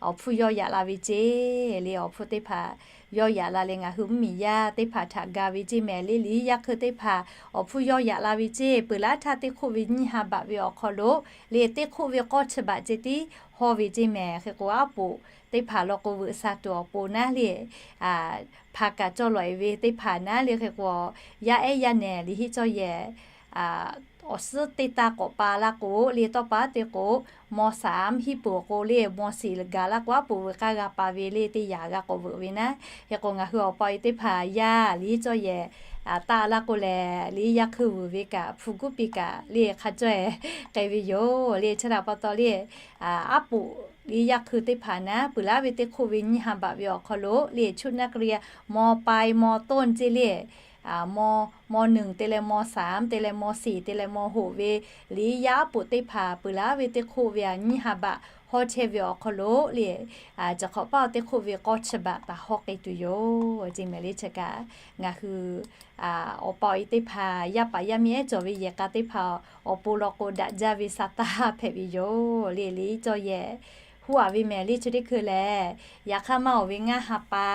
awˬ hpfuhˇ yawˇ yaꞈ la ve ceˇ le. Awˬ hpfuhˇ teˇ hpaˍ yawˇ yaꞈ la leh ngaˬ hui mvuhˇmiˬ yaˇ teˇ hpaˍ htaꞈ ga ve ceˇ mehˍ le. Liꞈ hiˆ yaˇ hkui teˇ hpaˍ awˬ hpfuhˇ yawˇ yaꞈ la ve ceˇ. Peuˬ laˉ htaˇ teˇ hk'oˆ ve nyiˇ ha baꞈ ve awˬ hk'aw lo le, teˇ hk'oˆ ve k'awˇ chi baꞈ ceˇ tiˉ hawˇ ve ceˇ mehˍ. Hk'e k'o, aˉ poꞈ teˇ hpaˍ law k'o, veuꞈ sha tuˬ awˬ pon naˉ le, hpaˍ kaꞈ cawˇ lawˬ e ve teˇ hpaˍ naˉ le. Hk'e k'o, yaˇ ehˉ yaˇ nehˬ liꞈ hiˆ cawˇ yehˬ awˬ suhˉ teˇ taˇ k'awꞈ pa laˇ k'o le, tawˇ pa te k'o, maw saˍ mvuhˇ hiˉ peuˬ k'o le, maw siˍ gaˬ laˇ k'o, aˉ poꞈ veuꞈ k'aˇ g'a pa ve le, teˇ yanˇ g'a k'awꞈ veuꞈ ve naˉ. Hk'e k'o, ngaˬ hui awˬ pa e teˇ hpaˍ yaˇ liꞈ hiˆ cawˇ yehˬ taˆ laˇ k'o lehˬ, liꞈ hiˆ yaˇ hkui vuiˬ ve kaꞈ hpu guˉ piˇ kaꞈ le hk'a cawˇ e k'ai ve yoˬ le. Chi htaꞈ pa taw le, aˉ poꞈ liꞈ hiˆ yaˇ hkui teˇ hpaˍ naˉ, peuˬ laˉ ve teˇ hk'oˆ ve nyiˇ ha baꞈ ve awˬ hk'aw lo le, ชุดนักเรียน maw pai maw toˇ ceˇ le, maw maw nuiˍ te leh maw saˍ te leh maw siˍ te leh maw hoꞈ ve liꞈ hiˆ yaˇ aˉ poꞈ teˇ hpaˍ peuˬ laˉ ve teˇ hk'oˆ ve nyiˇ ha baꞈ hawˇ chehˇ ve awˬ hk'aw lo le, chi hk'awꞈ paˇ teˇ hk'oˆ ve k'awˇ chi baꞈ taˍ hawˇ k'ai tuˬ yoˬ ceˇ mehˍ le. Chi kaꞈ ngaˬ hui awˬ pa awˬ e teˇ hpaˍ, yaˇ paˍ yaˇ miˇ ehˉ cawˬ ve yehˬ k'a teˇ hpaˍ awˬ pon law k'o, daꞈ jaˇ ve sa taˇ hpehꞈ ve yoˬ le. Liꞈ hiˆ cawˇ yehˬ huˉ a ve mehˍ le. Chi teˇ hkui lehˬ, yaꞈ hk'aˇ maˇ awˬ ve ngaˇ ha pa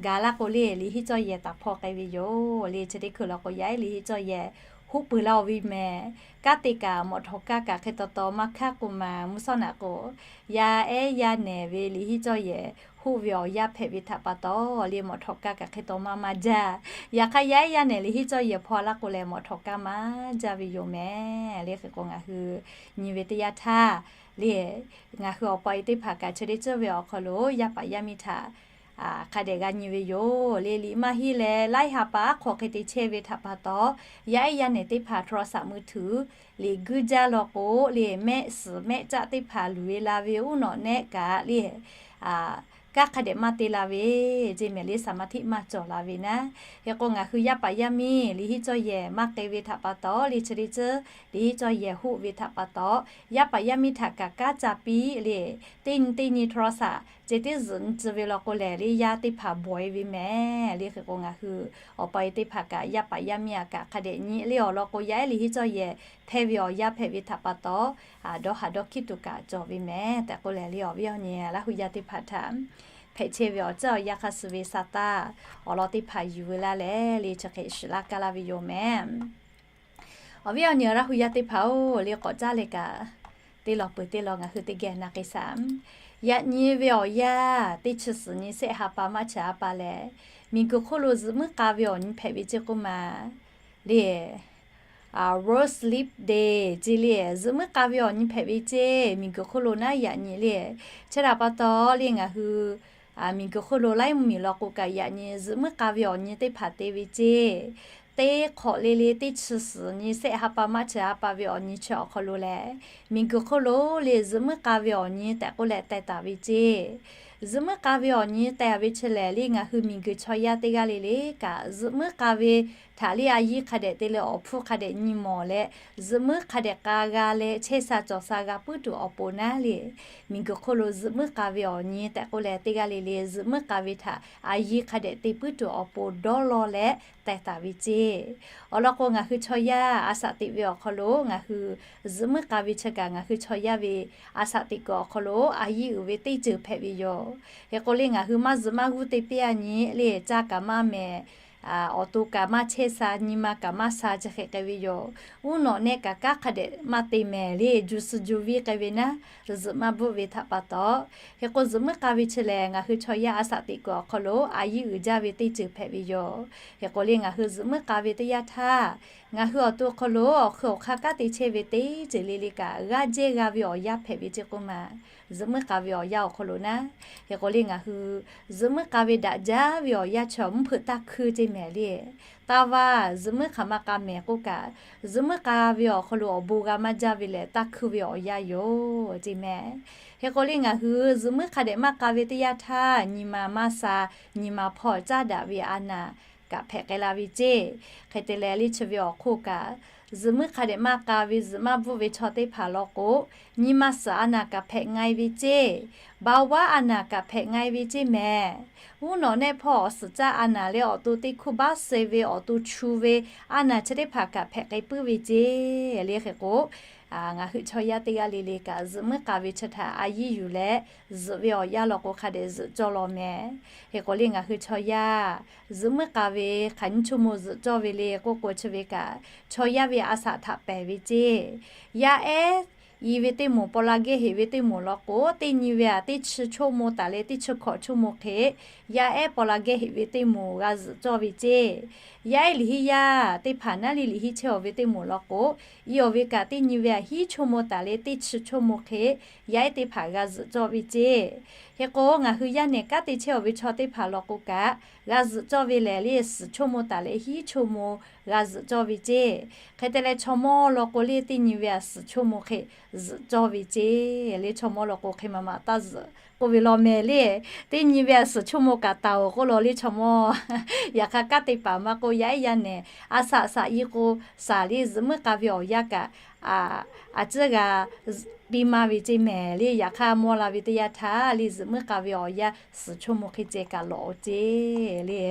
gaˬ laˇ k'o le, liꞈ hiˆ cawˇ yehˬ taˍ hpawˇ k'ai ve yoˬ le. Chi teˇ hkui law k'o, yaˇ ehˉ liꞈ hiˆ cawˇ yehˬ huˉ peuˬ laˇ oˬ ve mehˍ. Kanˉ te kaꞈ mawꞈ htawꞈ kaˇ kaꞈ hk'e taw taw maˇ hkanˉ k'o maˬ, mvuhˇ shawˉ naꞈ k'o, yaˇ ehˉ yaˇ nehˬ ve liꞈ hiˆ cawˇ yehˬ huˉ ve awˬ yaˇ hpehꞈ ve htaꞈ pa taw le, mawꞈ htawꞈ kaˇ kaꞈ hk'e taw maˇ maˇ jaˇ. Yaꞈ hk'aˇ, yaˇ ehˉ yaˇ nehˬ liꞈ hiˆ cawˇ yehˬ hpawˇ laˇ k'o lehˬ, mawꞈ htawꞈ kaˇ maˇ jaˇ ve yoˬ mehˍ le. Hk'e k'o, ngaˬ hui nyi ve teˇ yanˇ htaˇ le, ngaˬ hui awˬ pa e teˇ hpaˍ kaꞈ chi teˇ ceuˬ ve awˬ hk'aw lo yaˇ paˍ yaˇ miˇ htaꞈ hk'a dehꞈ g'a nyi ve yoˬ le. Liꞈ maˇ henˇ leh laiˉ ha pa aˉ hk'aw hk'e te chehˇ ve htaꞈ pa taw, yaˇ ehˉ yaˇ nehˬ teˇ hpaˍ โทรศัพท์มือถือ liꞈ guiˇ jaˇ law k'o le, mehˆ suhˍ mehˆ caˆ teˇ hpaˍ luˬ e la ve uˉ nawꞈ nehˆ kaꞈ le, kanˉ hk'a dehꞈ maˇ te la ve ceˇ mehˍ le. สมาธิ maˇ cawˬ la ve naˉ. Hk'e k'o, ngaˬ hui yaˇ paˍ yaˇ miˇ liꞈ hiˆ cawˇ yehˬ maˇ k'e ve htaꞈ pa taw le, chi teˇ ceuˬ liꞈ hiˆ cawˇ yehˬ huˉ ve htaꞈ pa taw, yaˇ paˍ yaˇ miˇ htaꞈ kaꞈ kanˉ ca piˇ le, teˇ nyi teˇ nyi โทรศัพท์ ceh tiˉ zuhꞈ nyi tcuh ve law k'o lehˬ le, yaˇ teˇ hpaˍ bawˬ e ve mehˍ le. Hk'e k'o, ngaˬ hui awˬ pa e teˇ hpaˍ kaꞈ yaˇ paˍ yaˇ miˇ aꞈ kaꞈ hk'a dehꞈ nyi le awˬ lawn k'o, yaˇ ehˉ liꞈ hiˆ cawˇ yehˬ hpehˇ ve awˬ yaˇ hpehꞈ ve htaꞈ pa taw, dawˇ haˍ dawˇ hkiˉ tuˬ kaꞈ cawˬ ve mehˍ tehꞈ k'oˆ leh le, awˬ viˉ awˬ nyi Laˇ hu yaˇ teˇ hpaˍ htaꞈ hpehꞈ chehˇ ve awˬ ceuˬ awˬ yanˇ hk'a suh ve sa taˇ awˬ lawn teˇ hpaˍ yuˬ ve laˇ leh le, chi hk'e shiˍ laˇ kaˇ laˇ ve yoˬ mehˍ. Awˬ viˉ awˬ nyi Laˇ hu yaˇ teˇ hpaˍ-oˬ, le k'awꞈ caˉ leh kaꞈ, teˇ law peuˬ teˇ law ngaˬ hui teˇ geh na k'ai shaˍ. Yaꞈ nyi ve awˬ yanˇ teˇ chi suhˍ nyi sehˆ ha pa maˇ chi ha pa lehˬ, miˬguiˬ hk'oˆ lo zuhꞈ muiˉ k'a ve awˬ nyi hpehꞈ ve ceˇ k'oˆ ma le, World Sleep Day ceˇ le, zuhꞈ muiˉ k'a ve awˬ nyi hpehꞈ ve ceˇ. Miˬguiˬ hk'oˆ lo naˉ yaꞈ nyi le, chi htaꞈ pa taw le ngaˬ hui miˬguiˬ hk'oˆ lo laiˉ mvuhˇmiˬ law k'o kaꞈ yaꞈ nyi zuhꞈ muiˉ k'a ve awˬ nyi teˇ hpaˍ te ve ceˇ. Teˇ hk'awꞈ le le teˇ chi suhˍ nyi sehˆ ha pa maˇ chi ha pa ve awˬ nyi chi awˬ hk'aw lo lehˬ, miˬguiˬ hk'oˆ lo le zuhꞈ muiˉ k'a ve awˬ nyi tehꞈ k'oˆ leh teh taˍ ve ceˇ. Zuhꞈ muiˉ k'a ve awˬ nyi teh ve chi lehˬ le, ngaˬ hui miˬguiˬ chaw yaˇ teˇ g'aˇ le le kaꞈ zuhꞈ muiˉ k'a ve htaꞈ le a yiˇ hk'a dehꞈ te leh awˬ hpfuhˇ hk'a dehꞈ nyi mawˬ leh, zuhꞈ muiˉ hk'a dehꞈ k'a g'a leh chehˇ sha cawˬ sha g'a puiˉ tuˬ awˬ pon naˉ le, miˬguiˬ hk'oˆ lo zuhꞈ muiˉ k'a ve awˬ nyi tehꞈ k'oˆ leh teˇ g'aˇ le le zuhꞈ muiˉ k'a ve htaꞈ a yiˇ hk'a dehꞈ te puiˉ tuˬ awˬ pon dawˇ law leh teh taˍ ve ceˇ. Awˬ lawn k'o, ngaˬ hui chaw yaˇ a shaꞈ teꞈ ve awˬ hk'aw lo ngaˬ hui zuhꞈ muiˉ k'a ve chi kaꞈ ngaˬ hui chaw yaˇ ve a shaꞈ teꞈ kuiˬ awˬ hk'aw lo a yiˇ uiˍ ve teˇ ceuˬ hpehꞈ ve yoˬ. Hk'e k'o le, ngaˬ hui maˇ zuhꞈ maˇ g'uˇ te piˇ a nyi le, caˇ kaꞈ maˇ mehˍ, awˬ to kaꞈ maˇ chehˇ sha, nyi ma kaꞈ maˇ sha, chi hk'e k'ai ve yoˬ. Uˉ nawꞈ nehˆ kaꞈ kanˉ hk'a dehꞈ maˇ te mehˍ le, ju suh ju viˇ k'ai ve naˉ, zuhꞈ maˇ bvuhˆ ve htaꞈ pa taw. Hk'e k'o, zuhꞈ muiˉ k'a ve chi lehˬ, ngaˬ hui chaw yaˇ a shaꞈ teꞈ kuiˬ awˬ hk'aw lo a yiˇ uiˍ jaˇ ve teˇ ceuˬ hpehꞈ ve yoˬ. Hk'e k'o le, ngaˬ hui zuhꞈ muiˉ k'a ve teˇ yanˇ htaˇ, ngaˬ hui awˬ to awˬ hk'aw lo awˬ hk'ui awˬ hk'aˇ kanˉ te chehˇ ve teˇ ceuˬ le le kaꞈ g'aˇ jehˇ g'a ve awˬ yanˇ hpehꞈ ve ceˇ k'oˆ ma, zuhꞈ muiˉ k'a ve awˬ yanˇ awˬ hk'aw lo naˉ. Hk'e k'o le, ngaˬ hui zuhꞈ muiˉ k'a ve daꞈ jaˇ ve awˬ yanˇ chi mvuhˇ hpeuꞈ taˇ hkui ceˇ mehˍ le. Taˇ vaˇ zuhꞈ muiˉ hk'aˬ ma k'a mehˍ k'oˆ kaꞈ, zuhꞈ muiˉ k'a ve awˬ hk'aw lo awˬ bon g'a maˇ jaˇ ve lehˬ, taˇ hkui ve awˬ yanˇ yoˬ ceˇ mehˍ. Hk'e k'o le, ngaˬ hui zuhꞈ muiˉ hk'a dehꞈ maˇ k'a ve teˇ yanˇ htaˇ, nyi ma maˇ sha, nyi ma hpawˇ caˉ daꞈ ve a naˬ kaꞈ hpehꞈ k'ai la ve ceˇ. Hk'e te leh, le chi ve awˬ hk'oˆ kaꞈ, zuhꞈ muiˉ hk'a dehꞈ maˇ k'a ve, zuhꞈ maˇ bvuhˆ ve chaw teˇ hpaˍ law k'o, nyi ma suhˍ a naˬ kaꞈ hpehꞈ nga e ve ceˇ. Baoˍ vaˉ a naˬ kaꞈ hpehꞈ nga e ve ceˇ mehˍ. Uˉ nawꞈ nehˆ hpawˇ awˬ suhˍ caˇ a naˬ leh awˬ to teˇ hkuˇ baˆ suh ve awˬ to chu ve a naˬ chi teˇ hpaˍ kaꞈ hpehꞈ k'ai puiˉ ve ceˇ le. Hk'e k'o, ngaˬ hui chaw yaˇ teˇ g'aˇ le le kaꞈ zuhꞈ muiˉ k'a ve chi htaꞈ a yiˇ yuˬ leh, zuhꞈ ve awˬ yanˇ law k'o hk'a dehꞈ zuhꞈ cawˇ law mehˍ. Hk'e k'o le ngaˬ hui chaw yaˇ zuhꞈ muiˉ k'a ve hk'aˬ nyiˇ chaw mawˇ zuhꞈ cawˇ ve le k'oˆ k'o chi ve kaꞈ, chaw yaˇ ve a shaꞈ htaꞈ pehˍ ve ceˇ. Yaˇ ehˉ i ve teˇ moˍ, paw la geh heꞈ ve teˇ moˍ law k'o, teˇ nyi ve aꞈ teˇ chi chaw mawˇ taˍ leh teˇ chi hkawꞈ chaw mawˇ hk'e, yaˇ ehˉ paw la geh heꞈ ve teˇ moˍ g'a zuhꞈ cawˇ ve ceˇ. Yaˇ ehˉ liꞈ henˇ yaˇ teˇ hpaˍ naˉ le liꞈ henˇ chehˇ awˬ ve teˇ moˍ law k'o, i awˬ ve kaꞈ teˇ nyi ve aꞈ hiˉ chaw mawˇ taˍ leh teˇ chi chaw mawˇ hk'e, yaˇ ehˉ teˇ hpaˍ g'a zuhꞈ cawˇ ve ceˇ. Hk'e k'o ngaˬ hui yaˇ nehˬ kanˉ te chehˇ awˬ ve chaw teˇ hpaˍ law k'o kaꞈ, g'a zuhꞈ cawˇ ve lehˬ le suhˍ chaw mawˇ taˍ leh hiˉ chaw mawˇ g'a zuhꞈ cawˇ ve ceˇ. Hk'e te leh chaw mawˇ law k'o le teˇ nyi ve aꞈ suhˍ chaw mawˇ hk'e zuhꞈ cawˇ ve ceˇ le. Chaw mawˇ law k'o hk'e maˍ maˍ taˇ zuhꞈ k'oˆ ve law mehˍ le. Teˇ nyi ve aꞈ suhˍ chaw mawˇ kaꞈ taˍ oˬ k'oˆ law le chaw mawˇ. Yaꞈ hk'aˇ kanˉ te paˍ maˇ k'oˆ, yaˇ ehˉ yaˇ nehˬ a shaꞈ shaꞈ i k'o, shaˍ le zuhꞈ muiˉ k'a ve awˬ yanˇ kaꞈ a ciˉ g'a piˇ maˇ ve ceˇ mehˍ le. Yaꞈ hk'aˇ mawˇ la ve teˇ yanˇ htaˇ le zuhꞈ muiˉ k'a ve awˬ yanˇ suhˍ chaw mawˇ hk'e ceh kaꞈ lawꞈ oˬ ceˇ le.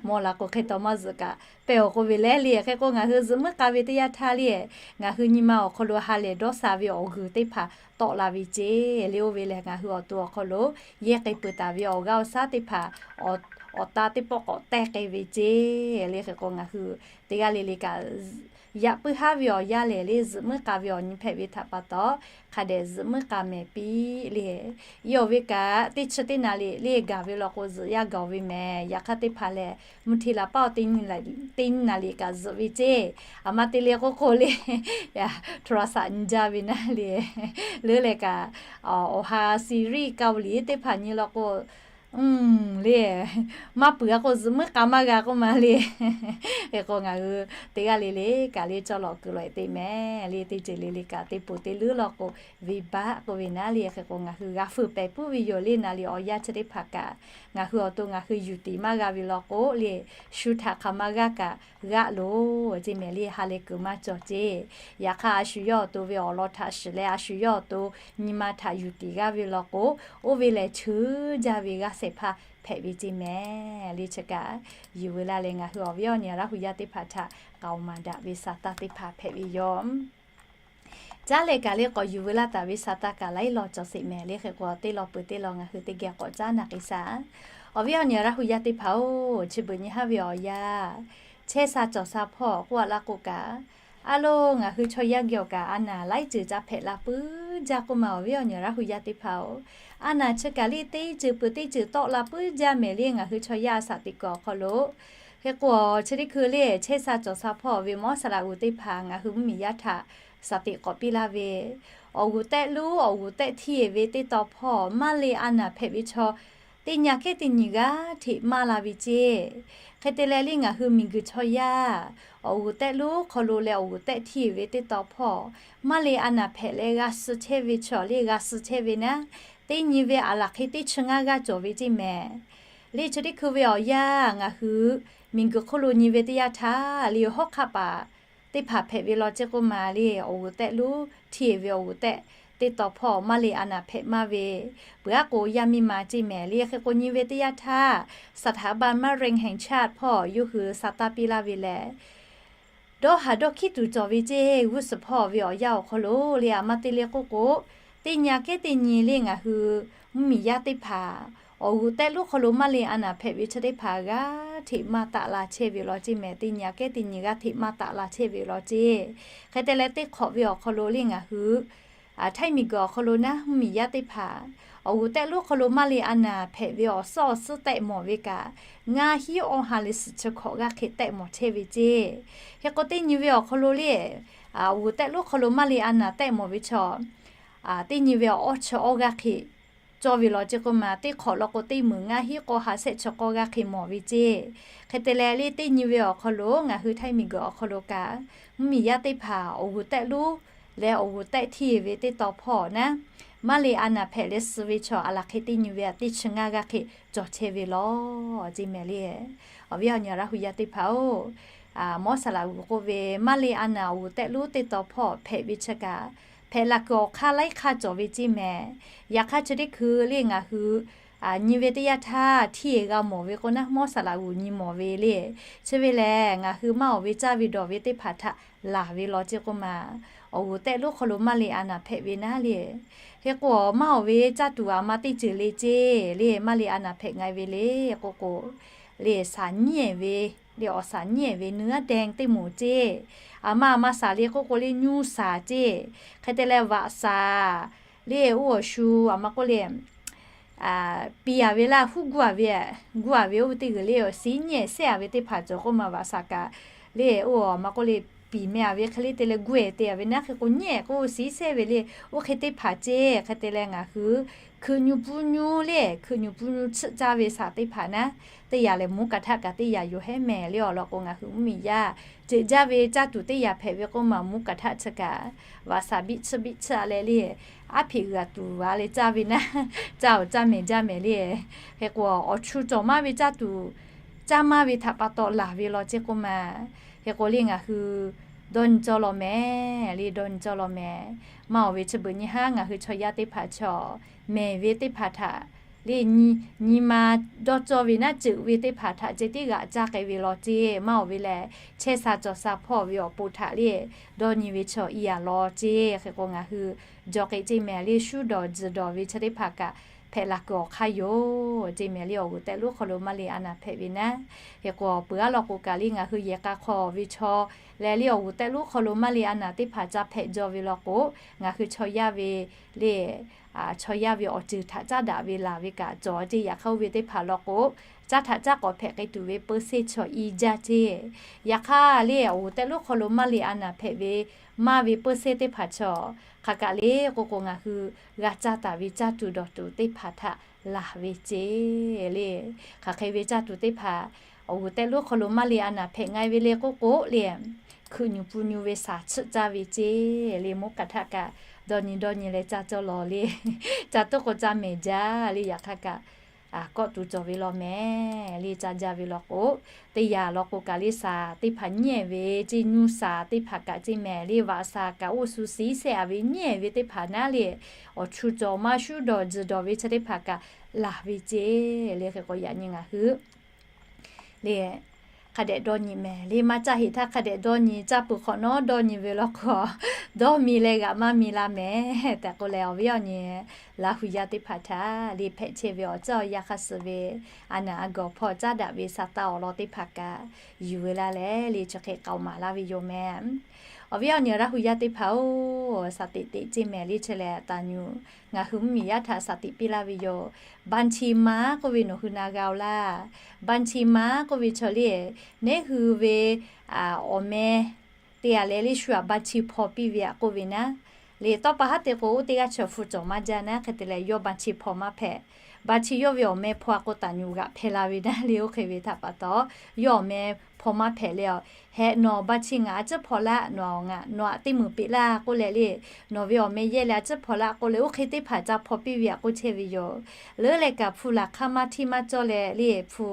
Mawˇ la k'o hk'e taw maˇ zuhꞈ kaꞈ pehˬ oˬ k'oˆ ve leh le. Hk'e k'o ngaˬ hui zuhꞈ muiˉ k'a ve teˇ yanˇ htaˇ le, ngaˬ hui nyi ma awˬ hk'aw lo ha lehˬ dawˇ sha ve awˬ g'uiˬ teˇ hpaˍ tawˆ la ve ceˇ le. Oˇ ve lehˬ ngaˬ hui awˬ to awˬ hk'aw lo yehˇ k'ai peuˬ taˍ ve awˬ g'aˇ awˬ shaˉ teˇ hpaˍ awˬ ta teˇ pawˆ k'awꞈ tehˇ k'ai ve ceˇ le. Hk'e k'o ngaˬ hui teˇ g'aˇ le le kaꞈ yaꞈ puiˉ haˉ ve awˬ yanˇ lehˬ le zuhꞈ muiˉ k'a ve awˬ nyi hpehꞈ ve htaꞈ pa taw, hk'a dehꞈ zuhꞈ muiˉ k'a mehˍ piˇ le. I awˬ ve kaꞈ teˇ chi teˇ naˍ riˍ le gaˬ ve law k'o zuhꞈ yaˇ gaˬ ve mehˍ. Yaꞈ hk'aˇ teˇ hpaˍ lehˬ mvuhˇ hti laˬ paˆ awˬ teˇ nyi naˍ riˍ kaꞈ zuhꞈ ve ceˇ. Aˬ ma te le k'oˆ k'o le, htoꞈ raˍ saꞈ nyi jaˇ ve naˉ le, leuˉ leh kaꞈ awˬ ha siˍriˆ Kaoˍliˍ teˇ hpaˍ nyi law k'o le, maˇ puiˍ a k'o zuhꞈ muiˉ k'a maˇ g'a k'oˆ ma le. Hk'e k'o ngaˬ hui teˇ g'aˇ le le kaꞈ le cawˇ lawꞈ kuiˬ lawꞈ e te mehˍ le. Teˇ ceuˬ le le kaꞈ teˇ poˬ teˇ leuˉ law k'o, venˇbaˆ k'oˆ ve naˉ le. Hk'e k'o ngaˬ hui g'a feu pehˍ puiˉ ve yoˬ le. Naˍ riˍ awˬ yanˇ chi teˇ hpaˍ kaꞈ ngaˬ hui awˬ to ngaˬ hui yuˬ tiˍ maˇ g'a ve law k'o le, shu htaꞈ hk'aˬ ma g'aˇ kaꞈ g'aˆ loˬ ceˇ mehˍ le. Ha lehˬ kuiˬ maˇ cawˬ ceˇ. Yaꞈ hk'aˇ a shu yawˇ awˬ to ve awˬ lawn htaꞈ shiˍ leh a shu yawˇ awˬ to nyi ma htaꞈ yuˬ tiˍ g'aˇ ve law k'o, oˇ ve lehˬ cheuˉ jaˇ ve g'aˇ shehˍ hpaˇ hpehꞈ ve ceˇ mehˍ le. Chi kaꞈ yuˬ veu laˇ leh ngaˬ hui awˬ viˉ awˬ nyi Laˇ hu yaˇ teˇ hpaˍ htaꞈ k'aoˍ maˍ daꞈ ve sa taˇ teˇ hpaˍ hpehꞈ ve yoˬ. Caˉ leh kaꞈ le k'awꞈ yuˬ veu laˇ taˍ ve sa taˇ kaꞈ laiˉ law cawˬ sheˍ mehˍ le. Hk'e k'o teˇ law peuˬ teˇ law ngaˬ hui teˇ geh k'awꞈ caˉ na k'ai shaˍ. Awˬ viˉ awˬ nyi Laˇ hu yaˇ teˇ hpaˍ-oˬ, chi beuꞈ nyi haˉ ve awˬ yanˇ, chehˇ sha cawˬ sha hpawˇ k'oˆ a laˇ k'o kaꞈ, a lo ngaˬ hui chaw yaˇ geh awˬ kaꞈ a naˬ laiˉ ceuˬ ca hpehꞈ la puiˉ jaˇ k'oˆ ma. Awˬ viˉ awˬ nyi Laˇ hu yaˇ teˇ hpaˍ-oˬ, a naˬ chi kaꞈ le teˇ ceuˬ peuˬ teˇ ceuˬ tawˆ la puiˉ jaˇ mehˍ le. Ngaˬ hui chaw yaˇ a shaꞈ teꞈ kuiˬ awˬ hk'aw lo hk'e k'o, chi teˇ hkui le chehˇ sha cawˬ sha hpawˇ ve mawˉ saˍ laꞈ g'uˬ teˇ hpaˍ ngaˬ hui mvuhˇmiˬ yaˇ htaꞈ shaˍ teꞈ k'awꞈ piˇ laˇ ve, awˬ g'uˬ tehˆ lonˉ awˬ g'uˬ tehˆ htiˇ eˬ ve teˇ taw hpawˇ maˇ le a naˬ hpehꞈ ve chaw teˇ nyi aꞈ kehˉ teˇ nyi g'aˇ hteꞈ maˇ la ve ceˇ. Hk'e te leh le ngaˬ hui miˬguiˬ chaw yaˇ awˬ g'uˬ tehˆ lonˉ hk'aw lo leh awˬ g'uˬ tehˆ htiˇ eˬ ve teˇ taw hpawˇ maˇ le a naˬ hpehꞈ leh g'a suh chehˇ ve chaw le g'a suh chehˇ ve naˉ, teˇ nyi ve aˬ laˬ hk'e teˇ chi ngaˇ g'aˇ cawˬ ve ceˇ mehˍ. Le chi teˇ hkui ve awˬ yanˇ ngaˬ hui miˬguiˬ hk'oˆ lo nyi ve teˇ yanˇ htaˇ le hawˉ hk'aˆ paˍ teˇ hpaˍ hpehꞈ ve law ceˇ k'oˆ ma le. Awˬ g'uˬ tehˆ lonˉ htiˇ eˬ ve awˬ g'uˬ tehˆ teˇ taw hpawˇ maˇ le a naˬ hpehꞈ maˇ ve peuˬ aˉ k'o yaˇ miˇ ma ceˇ mehˍ le. Hk'e k'o nyi ve teˇ yanˇ htaˇ สถาบันมะเร็งแห่งชาติ hpawˇ yawˇ hui sa taˇ piˇ laˇ ve lehˬ, dawˇ haˍ dawˇ hkiˉ tuˬ cawˬ ve ceˇ. G'uˇ suhˍ hpawˇ ve awˬ yanˇ awˬ hk'aw lo le aˬ ma te le k'oˆ k'o, teˇ nyi aꞈ kehˉ teˇ nyi le ngaˬ hui mvuhˇmiˬ yaˇ teˇ hpaˍ awˬ g'uˬ tehˆ lonˉ hk'aw lo maˇ le a naˬ hpehꞈ ve chi teˇ hpaˍ g'aˇ hteꞈ maˇ taˆ la chehˇ ve law ceˇ mehˍ. Teˇ nyi aꞈ kehˉ teˇ nyi g'aˇ hteꞈ maˇ taˆ la chehˇ ve law ceˇ. Hk'e te leh teˇ hk'awꞈ ve awˬ hk'aw lo le ngaˬ hui htaiˇ miˬguiˬ awˬ hk'aw lo naˉ mvuhˇmiˬ yaˇ teˇ hpaˍ awˬ g'uˬ tehˆ lonˉ hk'aw lo maˇ le a naˬ hpehꞈ ve awˬ suhˉ awˬ suhˉ tehˆ mawˬ ve kaꞈ, ngaˇ hinˉ awˇ ha leh suhˍ chi hkawꞈ g'aˇ hk'e tehˆ mawˬ chehˇ ve ceˇ. Hk'e k'o teˇ nyi ve awˬ hk'aw lo le awˬ g'uˬ tehˆ lonˉ hk'aw lo maˇ le a naˬ tehˆ mawˬ ve chaw teˇ nyi ve awˬ awˇ chi awˇ g'aˇ hk'e cawˇ ve law ceˇ k'oˆ ma. Teˇ hk'awꞈ law k'o teˇ meunˍ ngaˇ hinˉ k'awˇ ha shehˆ chi k'awˇ g'aˇ hk'e mawˬ ve ceˇ. Hk'e te leh le teˇ nyi ve awˬ hk'aw lo ngaˬ hui htaiˇ miˬguiˬ awˬ hk'aw lo kaꞈ mvuhˇmiˬ yaˇ teˇ hpaˍ awˬ g'uˬ tehˆ lonˉ leh awˬ g'uˬ tehˆ htiˇ eˬ ve teˇ taw hpawˇ naˉ maˇ le a naˬ hpehꞈ leh suh ve chaw aˬ laˬ hk'e teˇ nyi ve aꞈ teˇ chi ngaˇ g'aˇ hk'e cawˬ chehˇ ve law ceˇ mehˍ le. Awˬ viˉ awˬ nyi Laˇ hu yaˇ teˇ hpaˍ-oˬ, mawˉ saˍ laꞈ g'uˬ k'oˆ ve maˇ le a naˬ awˬ g'uˬ tehˆ lonˉ teˇ taw hpawˇ hpehꞈ ve chi kaꞈ hpehꞈ laˬ kuiˬ awˬ hk'aˇ laiˉ hk'aˇ cawˬ ve ceˇ mehˍ. Yaꞈ hk'aˇ chi teˇ hkui le ngaˬ hui nyi ve teˇ yanˇ htaˇ hteˇ g'a mawˬ ve k'o naˉ, mawˇ saˍ laꞈ g'uˬ nyi mawˬ ve le. Chi ve lehˬ, ngaˬ hui maˇ awˬ ve caˇ ve dawˬ ve teˇ hpaˍ htaꞈ laˬ ve law ceˇ k'oˆ ma, awˬ g'uˬ tehꞈ lonˉ hk'aw lo maˇ le a naˍ hpehꞈ ve naˉ le. Hk'e k'o, maˇ awˬ ve caˇ tuˬ aˬ ma teˇ ceuˬ le ceˇ le, maˇ le a naˍ hpehꞈ nga ve le k'oˆ k'o, le saˍ nyiˉ ve, le awˬ saˍ nyiˉ ve nuˇ aˉ dehˇ teˇ moˍ ceˇ. Aˬ ma aˬ ma saˍ le k'oˆ k'o le nyuˇ saˍ ceˇ. Hk'e te leh vaꞈ saˍ le oˇ awˬ shu aˬ ma k'oˆ le piˍ a ve laˇ huˉ guˇ a ve, guˇ a ve oˇ ve teˇ g'uiˬ le awˬ siˉ nyiˉ sehˉ a ve teˇ hpaˍ cawˬ k'oˆ ma vaꞈ saˍ kaꞈ le oˇ aˬ ma k'oˆ le piˍ meh a ve hk'e le te leh guˇ e te a ve naˉ. Hk'e k'o nyiˉ k'oˆ siˉ sehˉ ve le oˇ hk'e teˇ hpaˍ ceˇ. Hk'e te leh ngaˬ hui hkeuꞈ nyu puˇ nyu le, hkeuꞈ nyu puˇ nyu tsuhˆ caˇ ve saˍ teˇ hpaˍ naˉ, teˇ yanˇ lehˬ mvuhˇ kaˍ htaˆ kaꞈ teˇ yanˇ yoˬ hehˉ mehˍ le awˬ lawn k'o, ngaˬ hui mvuhˇ miˬ yaˇ ceuˬ jaˇ ve caˇ tuˬ teˇ yanˇ hpehꞈ ve k'oˆ ma mvuhˇ kaˍ htaˆ chi kaꞈ vaꞈ saˍ biˆ tsuhˆ biˆ tsuhˆ a leh le aˉ hpeꞈ g'uiˬ a tuˬ a leh caˇ ve naˉ, caˇ awˬ caˇ mehˍ jaˇ mehˍ le. Hk'e k'o, awˬ chu cawˬ maˇ ve caˇ tuˬ caˇ maˇ ve htaꞈ pa taw laˬ ve law ceˇ k'oˆ ma. Hk'e k'o le ngaˬ hui dawˇ nyi cawˇ law mehˍ le, dawˇ nyi cawˇ law mehˍ. Maˇ awˬ ve chi beuꞈ nyi haˉ ngaˬ hui chaw yaˇ teˇ hpaˍ chaw mehˍ ve teˇ hpaˍ htaꞈ le nyi ma dawˇ cawˇ ve naˉ ceuˬ ve teˇ hpaˍ htaꞈ ceh tiˉ g'aꞈ caˇ k'ai ve law ceˇ. Maˇ awˬ ve lehˬ, chehˇ sha cawˬ sha hpawˇ ve awˬ pon htaꞈ le dawˇ nyi ve chaw i a law ceˇ. Hk'e k'o ngaˬ hui jawˬ k'ai ceˇ mehˍ le, shuˉ dawˬ tzuhˬ dawˬ ve chi teˇ hpaˍ kaꞈ hpehꞈ laˬ kuiˬ awˬ hk'aˇ yoˬ ceˇ mehˍ le, awˬ g'uˬ tehꞈ lonˉ hk'aw lo maˇ le a naˍ hpehꞈ ve naˉ. Hk'e k'o, peuˬ aˉ law k'o kaꞈ le ngaˬ hui yehˬ k'a hk'aw ve chaw leh le awˬ g'uˬ tehꞈ lonˉ hk'aw lo maˇ le a naˍ teˇ hpaˍ ca hpehꞈ jaw ve law k'o, ngaˬ hui chaw yaˇ ve le chaw yaˇ ve awˬ ceuˬ htaꞈ caˉ daꞈ ve laˬ ve kaꞈ cawˬ ceˇ. Yaꞈ hk'aˇ oˇ ve teˇ hpaˍ law k'o, caˇ htaꞈ caˉ k'awꞈ hpehꞈ k'ai tuˬ ve peu seˇ chaw i jaˇ ceˇ. Yaꞈ hk'aˇ le awˬ g'uˬ tehꞈ lonˉ hk'aw lo maˇ le a naˍ hpehꞈ ve maˇ ve peu seˇ teˇ hpaˍ chaw hk'aˬ kaꞈ le k'oˆ k'o ngaˬ hui g'a caˇ taˍ ve caˇ tuˬ dawˬ tuˬ teˇ hpaˍ htaꞈ laˬ ve ceˇ le. Hk'aˬ hk'e ve caˇ tuˬ teˇ hpaˍ awˬ g'uˬ tehꞈ lonˉ hk'aw lo maˇ le a naˍ hpehꞈ nga ve le k'oˆ k'o le, hkeuꞈ nyu puˇ nyu ve saˍ tsuhˆ caˇ ve ceˇ le. Mvuhˇ kaˍ htaˆ kaꞈ dawˇ nyi dawˇ nyi leh caˇ cawˇ law le, caˇ tuˉ k'o caˇ mehˍ jaˇ le. Yaꞈ hk'aˇ kaꞈ kawˆ tuˬ cawˬ ve law mehˍ le, caˇ jaˇ ve law k'o, teˇ yanˇ law k'o kaꞈ le saˍ teˇ hpaˍ nyiˉ ve ceˇ, nyu saˍ teˇ hpaˍ kaꞈ ceˇ mehˍ le, vaꞈ saˍ kaꞈ oˇ shu siˉ sehˉ a ve nyiˉ ve teˇ hpaˍ naˉ le, awˬ chu cawˬ maˇ shuˉ dawˬ tzuhˬ dawˬ ve chi teˇ hpaˍ kaꞈ laˬ ve ceˇ le. Hk'e k'o yaꞈ nyi ngaˬ hui le hk'a dehꞈ dawˇ nyi mehˍ le, maˇ caˇ heꞈ htaˇ hk'a dehꞈ dawˇ nyi, caˇ peuˬ hk'awꞈ nawˉ dawˇ nyi ve law k'o, dawˇ mi leh g'aꞈ maˇ mi la mehˍ tehꞈ k'oˆ leh awˬ viˉ awˬ nyi Laˇ hu yaˇ teˇ hpaˍ htaꞈ le hpehꞈ chehˇ ve awˬ ceuˬ awˬ yanˇ hk'a suh ve a naˍ a gawˬ hpawˇ caˉ daꞈ ve sa taˇ awˬ lawn teˇ hpaˍ kaꞈ yuˬ ve laˇ leh le chi hk'e k'aoˍ maˍ laˇ ve yoˬ mehˍ. Awˬ viˉ awˬ nyi Laˇ hu yaˇ teˇ hpaˍ-oˬ, shaˍ tiꞈ teꞈ ceˇ mehˍ le. Chi lehˬ taˍ nyuˬ ngaˬ hui mvuhˇ miˬ yaˇ htaꞈ shaˍ tiꞈ piˇ laˇ ve yoˬ. Banˍ chi ma k'oˆ ve nawˬ hui na g'a-oˬ laˇ. Banˍ chi ma k'oˆ ve chaw le, neˉ hui ve awˬ meh te a leh le shu aꞈ banˍ chi hpaw piˇ ve aꞈ k'oˆ ve naˉ, le tawˇ pa haˉ te k'o oˇ teˇ g'aˇ chaw hpu cawˬ maˇ jaˇ naˉ. Hk'e te leh yawˇ banˍ chi hpaw maˇ hpehꞈ. Banˍ chi yawˇ ve awˬ meh hpaw a k'o taˍ nyuˬ g'aꞈ hpehꞈ la ve naˉ le. Oˇ hk'e ve htaꞈ pa taw yawˇ awˬ meh hpaw maˇ hpehꞈ le. Hehꞈ, nawˬ banˍ chi ngaˬ a ciˉ hpaw laˇ, nawˬ ngaˬ nawˬ aꞈ teˇ muiˬ peꞈ laˇ k'oˆ leh le, nawˬ ve awˬ meh yehˇ leh a ciˉ hpaw laˇ k'oˆ leh oˇ hk'e teˇ hpaˍ ca hpaw piˇ ve aꞈ k'oˆ chehˇ ve yoˬ. Leuˉ leh kaꞈ hpu laˬ hk'aˇ maˇ htiˇ maˇ cawˇ leh le hpu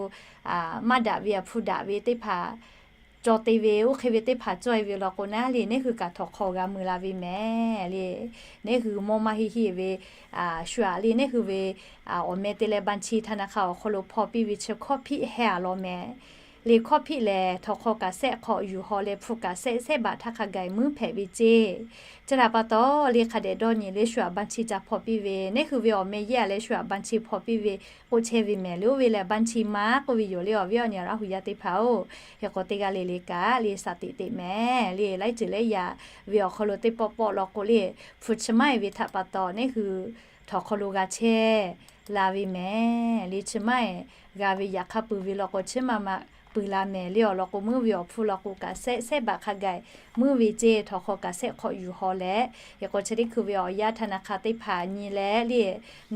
maˇ daꞈ ve aꞈ hpu daꞈ ve teˇ hpaˍ cawˬ te ve oˇ hk'e ve teˇ hpaˍ cawˇ e ve law k'o naˉ le, neˉ hui kaꞈ htawnˍ hk'aw g'a mui la ve mehˍ le. Neˉ hui mawˇ maˇ heˆ heˆ ve shu aꞈ le neˉ hui ve awˬ meh te leh banˍ chi htaˇ naˍ hk'a awˬ hk'aw lo hpaw piˇ ve chi hkawˇ hpiˆ heh a law mehˍ. Le hkawˇ hpiˆ lehˬ htawnˍ hk'aw kaꞈ sehˆ hk'awꞈ yuˬ haw leh hpu kaꞈ sehˆ sehˆ baꞈ htaˇ hk'a gaˬ muiˉ hpehꞈ ve ceˇ. Chi htaꞈ pa taw le hk'a dehꞈ dawˇ nyi le shu aꞈ banˍ chi ca hpaw piˇ ve, neˉ hui ve awˬ meh yehˇ a leh shu aꞈ banˍ chi hpaw piˇ ve k'oˆ chehˇ ve mehˍ le. Oˇ ve lehˬ banˍ chi ma k'oˆ ve yoˬ le. Awˬ viˉ awˬ nyi Laˇ hu yaˇ teˇ hpaˍ-oˬ, hk'e k'o teˇ g'aˇ le le kaꞈ le shaˍ tiꞈ teꞈ mehˍ le. Laiˉ ceuˬ laiˉ yaꞈ ve awˬ hk'aw lo teˇ pawˆ pawˆ law k'o le hpu chi maˇ e ve htaꞈ pa taw neˉ hui htawnˍ hk'aw lo g'a chehˇ la ve mehˍ le. Chi maˇ e g'a ve yaꞈ hk'aˇ peuˬ ve law k'o chi maˇ maˇ peuˬ la mehˍ le. Awˬ lawn k'o muiˉ ve awˬ hpu law k'o kaꞈ sehˆ sehˆ baꞈ hk'a gaˬ muiˉ ve ceˇ. Htawnˍ hk'aw kaꞈ sehˆ hk'awꞈ yuˬ haw leh, hk'e k'o chi teˇ hkui ve awˬ yaˇ htaˇ naˍ hk'a teˇ hpaˍ nyi leh le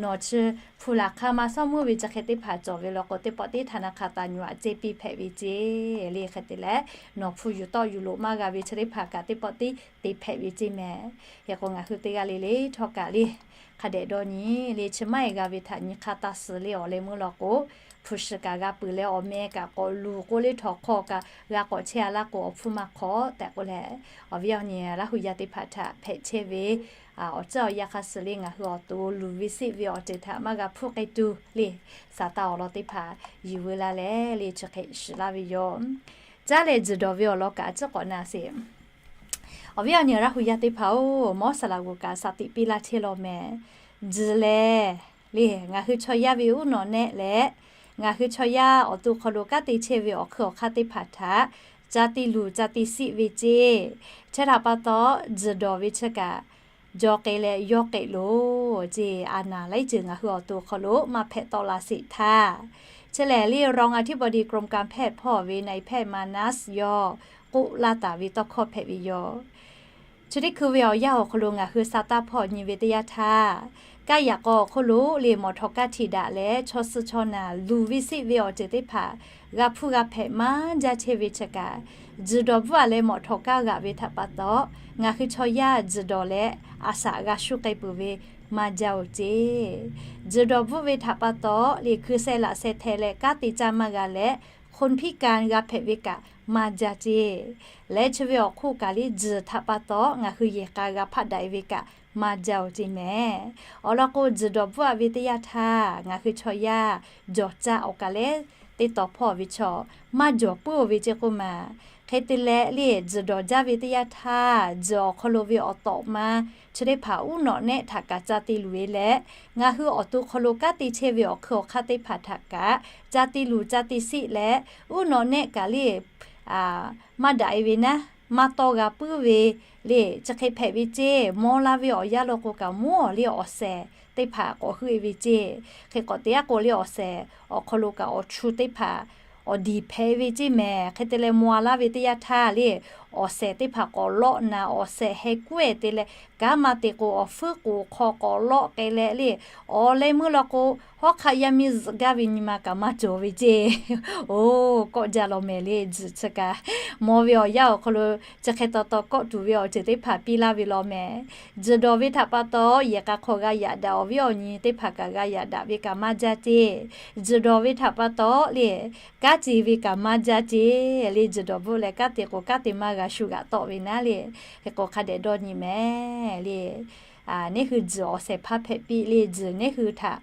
nawˬ chi hpu laˬ hk'aˇ maˇ shawˉ muiˉ ve chi hk'e teˇ hpaˍ cawˬ ve law k'o teˇ pawˆ teˇ htaˇ naˍ hk'a taˍ nyuˬ aꞈ ceh piˇ hpehꞈ ve ceˇ le. Hk'e te leh nawˬ hpu yuˬ tawˆ yuˬ loꞈ maˇ g'a ve chi teˇ hpaˍ kaꞈ teˇ pawˆ teˇ te hpehꞈ ve ceˇ mehˍ. Hk'e k'o ngaˬ hui teˇ g'aˇ le le htawˇ kaꞈ le hk'a dehꞈ dawˇ nyi le chi maˇ e g'a ve htaꞈ nyi hk'a taˇ suh le. Awˬ leh meuˇ law k'o hpu shiˍ kaꞈ g'a peuˬ leh awˬ meh kaꞈ k'awꞈ luˬ k'oˆ le htaw hk'aw kaꞈ g'a k'awꞈ chehˇ a laˇ k'o, awˬ hpfuhˇ maˇ hk'awꞈ tehꞈ k'oˆ leh, awˬ viˉ awˬ nyi Laˇ hu yaˇ teˇ hpaˍ htaꞈ hpehꞈ chehˇ ve awˬ ceuˬ awˬ yanˇ hk'a suh le ngaˬ hui awˬ to luˬ ve seˆ ve awˬ ceuˬ htaꞈ maˇ g'a hpuˇ k'ai tuˬ le, Saˍtanˍ awˬ lawn teˇ hpaˍ yuˬ veu laˇ leh le chi hk'e shiˍ laˇ ve yoˬ. Caˇ leh tzuhˬ dawˬ ve awˬ lawn kaꞈ a ciˉ k'awꞈ na sheˍ. Awˬ viˉ awˬ nyi Laˇ hu yaˇ teˇ hpaˍ-oˬ, mawˇ saˍ laꞈ g'oˍ kaꞈ saˍ tiꞈ piˇ laˇ chehˇ law mehˍ. Tzuhˬ lehˬ le, ngaˬ hui chaw yaˇ ve uˉ nawꞈ nehˆ leh, ngaˬ hui chaw yaˇ awˬ to hk'aw lo kanˉ te chehˇ ve awˬ hkui awˬ hk'aˇ teˇ hpaˍ htaꞈ ca te luˬ ca te siˆ ve ceˇ. Chi htaꞈ pa taw, tzuhˬ dawˬ ve chi kaꞈ jaw k'ai leh yawˇ k'ai loˬ ceˇ. A naˍ laiˉ ceuˬ ngaˬ hui awˬ to hk'aw lo maˇ hpehꞈ tawˆ la sheˍ htaˇ, chi lehˬ le รองอธิบดีกรมการแพทย์ hpawˇ ve นายแพทย์ มานัส yawˇ k'oˆ laˇ taˍ ve tawˇ hkawˇ hpehꞈ ve yoˬ. Chi teˇ hkui ve awˬ yanˇ awˬ hk'aw lo ngaˬ hui Saˍtanˍ hpawˇ nyi ve teˇ yanˇ htaˇ, kaˇ yaꞈ k'aw awˬ hk'oˆ lo le mawˬ htawꞈ kaˇ htiꞈ daꞈ leh chaw suh chaw naˬ luˬ ve seˆ ve awˬ ceuˬ teˇ hpaˍ g'a hpuˇ g'a hpehꞈ maˇ jaˇ chehˇ ve chi kaꞈ, tzuhˬ dawˬ bvuhˆ a leh mawˬ htawꞈ kaˇ g'aꞈ ve htaꞈ pa taw, ngaˬ hui chaw yaˇ tzuhˬ dawˬ leh a shaꞈ g'a shuˇ k'ai peuˬ ve maˇ jaˇ-oˬ ceˇ. Tzuhˬ dawˬ bvuhˆ ve htaꞈ pa taw le hkui sheh laꞈ sheh hteh leh kanˉ te caˇ maˇ g'a leh, คนพิการ g'a hpehꞈ ve kaꞈ maˇ jaˇ ceˇ. Leh chi ve awˬ hk'oˆ kaꞈ le tzuhˬ htaꞈ pa taw ngaˬ hui yehˬ k'a g'a hpaˆ daꞈ e ve kaꞈ maˇ jaˇ-oˬ ceˇ mehˍ. Awˬ lawn k'o, tzuhˬ dawˬ bvuhˆ a ve teˇ yanˇ htaˇ ngaˬ hui chaw yaˇ jawˬ caˇ awˬ kaꞈ leh teˇ taw hpawˇ ve chaw maˇ jawˬ puiˉ-oˬ ve ceˇ k'oˆ maˬ. Hk'e te leh le, tzuhˬ dawˬ jaˇ ve teˇ yanˇ htaˇ, tzuhˬ awˬ hk'aw lo ve awˬ tawꞈ ma chi teˇ hpaˍ uˉ nawꞈ nehˆ htaꞈ kaꞈ ca te luˬ ve leh, ngaˬ hui awˬ to hk'aw lo kanˉ te chehˇ ve awˬ hkui awˬ hk'aˇ teˇ hpaˍ htaꞈ kaꞈ ca te luˬ ca te siˆ leh, uˉ nawꞈ nehˆ kaꞈ le maˇ daꞈ e ve naˉ, maˇ tawˇ g'a puiˉ ve le chi hk'e hpehꞈ ve ceˇ. Maw la ve awˬ yanˇ lo k'o kaꞈ mawˇ le awˬ shehˍ teˇ hpaˍ k'awꞈ heuˆ e ve ceˇ. Hk'e k'awꞈ te aˉ k'o le awˬ shehˍ awˬ hk'aw lo kaꞈ awˬ chu teˇ hpaˍ awˬ diˬ hpehꞈ ve ceˇ mehˍ. Hk'e te leh maw laˇ ve teˇ yanˇ htaˇ le, awˬ shehˍ teˇ hpaˍ k'awꞈ lawˆ naˍ, awˬ shehˍ heh kuˉ-e te leh kanˉ maˇ te k'o, awˬ fuiˉ k'oˍ hk'aw k'awꞈ lawˆ k'ai leh le, awˬ leh meuˇ law k'o, hawˉ hk'aˆ yaˇ miˇ zuhꞈ gaˇ ve nyi ma kaꞈ maˇ cawˬ ve ceˇ. Oˬ, kawˆ jaˇ law mehˍ le, tzuhˬ chi kaꞈ maw ve awˬ yanˇ awˬ hk'aw lo chi hk'e taw taw kawˆ tuˬ ve awˬ ceuˬ teˇ hpaˍ piˇ laˇ ve law mehˍ. Tzuhˬ dawˬ ve htaꞈ pa taw yehˬ k'a hk'aw g'a yaꞈ daꞈ, awˬ viˉ awˬ nyi teˇ hpaˍ kaꞈ g'a yaꞈ daꞈ ve kaꞈ maˇ jaˇ ceˇ. Tzuhˬ dawˬ ve htaꞈ pa taw le, kanˉ ce ve kaꞈ maˇ jaˇ ceˇ le. Tzuhˬ dawˬ bvuhˆ leh kanˉ te k'o, kanˉ te maˇ g'a shu g'aꞈ tawˆ ve naˉ le. Hk'e k'o hk'a dehꞈ dawˇ nyi mehˍ le. Neˇ hui tzuhˬ awˬ shehˍ hpaˇ hpehꞈ piˇ le, tzuhˬ neˇ hui htaꞈ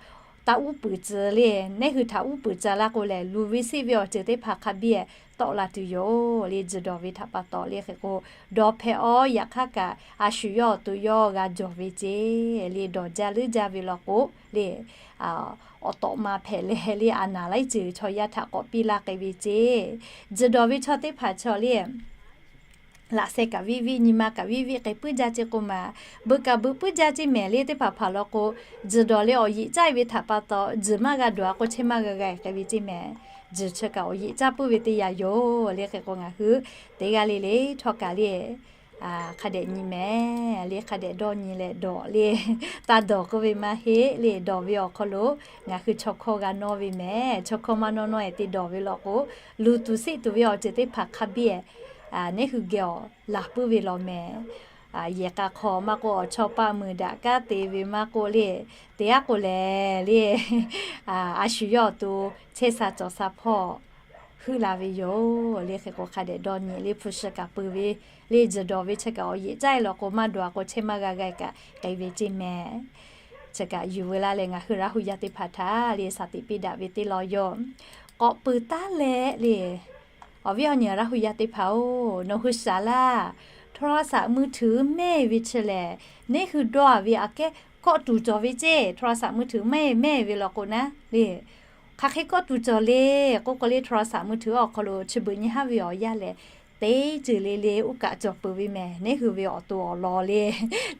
taˇ uˉ peunˍ tcuh le. Neˇ hui htaꞈ uˉ peunˍ tcuh laˇ k'o lehˬ, luˬ ve seˆ ve awˬ ceuˬ teˇ hpaˍ hk'a biˇ-e tawˆ la tuˬ yoˬ le. Tzuhˬ dawˬ ve htaꞈ pa taw le. Hk'e k'o, dawˬ hpehꞈ-aw. Yaꞈ hk'aˇ kaꞈ a shu yawˇ awˬ to yawˇ g'a jawˬ ve ceˇ le. Dawˬ jaˇ leuˉ jaˇ ve law k'o le, awˬ tawꞈ ma hpehꞈ leh le, a naˍ laiˉ ceuˬ chaw yaˇ htaꞈ k'awꞈ piˇ laˇ k'ai ve ceˇ. Tzuhˬ dawˬ ve chaw teˇ hpaˍ chaw le, laꞈ sheh kaꞈ viˆ viˆ, nyi ma kaꞈ viˆ viˆ k'ai puiˉ jaˇ ceˇ k'oˆ maˬ. Beuꞈ kaꞈ beuꞈ puiˉ jaˇ ceˇ mehˍ le. Teˇ hpaˍ hpaˍ law k'o, tzuhˬ dawˬ leh awˬ yeꞈ caˇ e ve htaꞈ pa taw, tzuhˬ maˇ g'a dawˬ-a k'o chehˇ maˇ g'a g'a-e k'ai ve ceˇ mehˍ. Tzuhˬ chi kaꞈ awˬ yeꞈ caˇ puiˉ ve teˇ yanˇ yoˬ le. Hk'e k'o ngaˬ hui teˇ g'aˇ le le htawˇ kaꞈ le, hk'a dehꞈ nyi mehˍ le. Hk'a dehꞈ dawˇ nyi leh dawˬ le. Taˇ dawˬ k'oˆ ve maˇ heˆ le. Dawˬ ve awˬ hk'aw lo ngaˬ hui chaw hkawˇ g'a nawˇ ve mehˍ. Chaw hkawˇ maˇ nawˇ nawˇ-e te dawˬ ve law k'o, luˬ tuˬ seˆ tuˬ ve awˬ ceuˬ teˇ hpaˍ hk'a biˇ-e neˇ hui geh awˬ laˬ puiˉ ve law mehˍ. Yehˬ k'a hk'aw maˇ k'oˆ, awˬ chawˇ paˆ meuˍ daꞈ kanˉ te ve maˇ k'oˆ le, te aˉ k'o lehˬ le, a shu yawˇ awˬ to chehˇ sha cawˬ sha hpawˇ heuˆ la ve yoˬ le. Hk'e k'o hk'a dehꞈ dawˇ nyi le. Hpu shi kaꞈ peuˬ ve le, tzuhˬ dawˬ ve chi kaꞈ awˬ yeꞈ caˇ e law k'o, maˇ dawˬ-a k'o chehˇ maˇ g'a g'a-e kaꞈ k'ai ve ceˇ mehˍ. Chi kaꞈ yuˬ veu laˇ leh ngaˬ hui Laˇ hu yaˇ teˇ hpaˍ htaꞈ le saˍ tiꞈ piˇ daꞈ ve teˇ law yoˬ. K'awꞈ peuˬ taˉ leh le, awˬ viˉ awˬ nyi Laˇ hu yaˇ teˇ hpaˍ-oˬ, nawˬ hui shaˍ laˇ. โทรศัพท์มือถือ mehˇ ve chi lehˬ, neˇ hui dawˇ-a ve aꞈ kehˉ kawˆ tuˬ cawˬ ve ceˇ. โทรศัพท์มือถือ mehˇ mehˇ ve law k'o naˉ le, hk'aˬ hk'e kawˆ tuˬ cawˬ le k'oˆ k'o le, โทรศัพท์มือถือ awˬ hk'aw lo chi beuꞈ nyi haˉ ve awˬ yanˇ lehˬ, teˇ ceuˬ le le oˇ kaꞈ cawˬ peuˬ ve mehˍ. Neˇ hui ve awˬ to awˬ lawn le,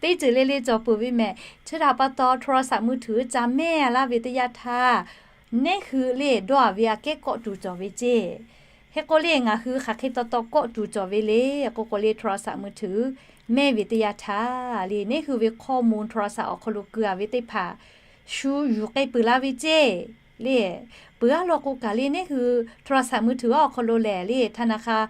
teˇ ceuˬ le le cawˬ peuˬ ve mehˍ. Chi htaꞈ pa taw โทรศัพท์มือถือ ca mehˇ laˇ ve teˇ yanˇ htaˇ, neˇ hui le dawˇ-a ve aꞈ kehˉ kawˆ tuˬ cawˬ ve ceˇ. Hk'e k'o le, ngaˬ hui hk'aˬ hk'e taw taw kawˆ tuˬ cawˬ ve le k'oˆ k'o le, โทรศัพท์มือถือ mehˇ ve teˇ yanˇ htaˇ le, neˇ hui ve ข้อมูล โทรศัพท์ awˬ hk'aw lo keu-a ve teˇ hpaˍ shu yuˬ k'ai peuˬ la ve ceˇ le. Peuˬ-a law k'o kaꞈ le, neˇ hui โทรศัพท์มือถือ awˬ hk'aw lo lehˬ le, ธนาคาร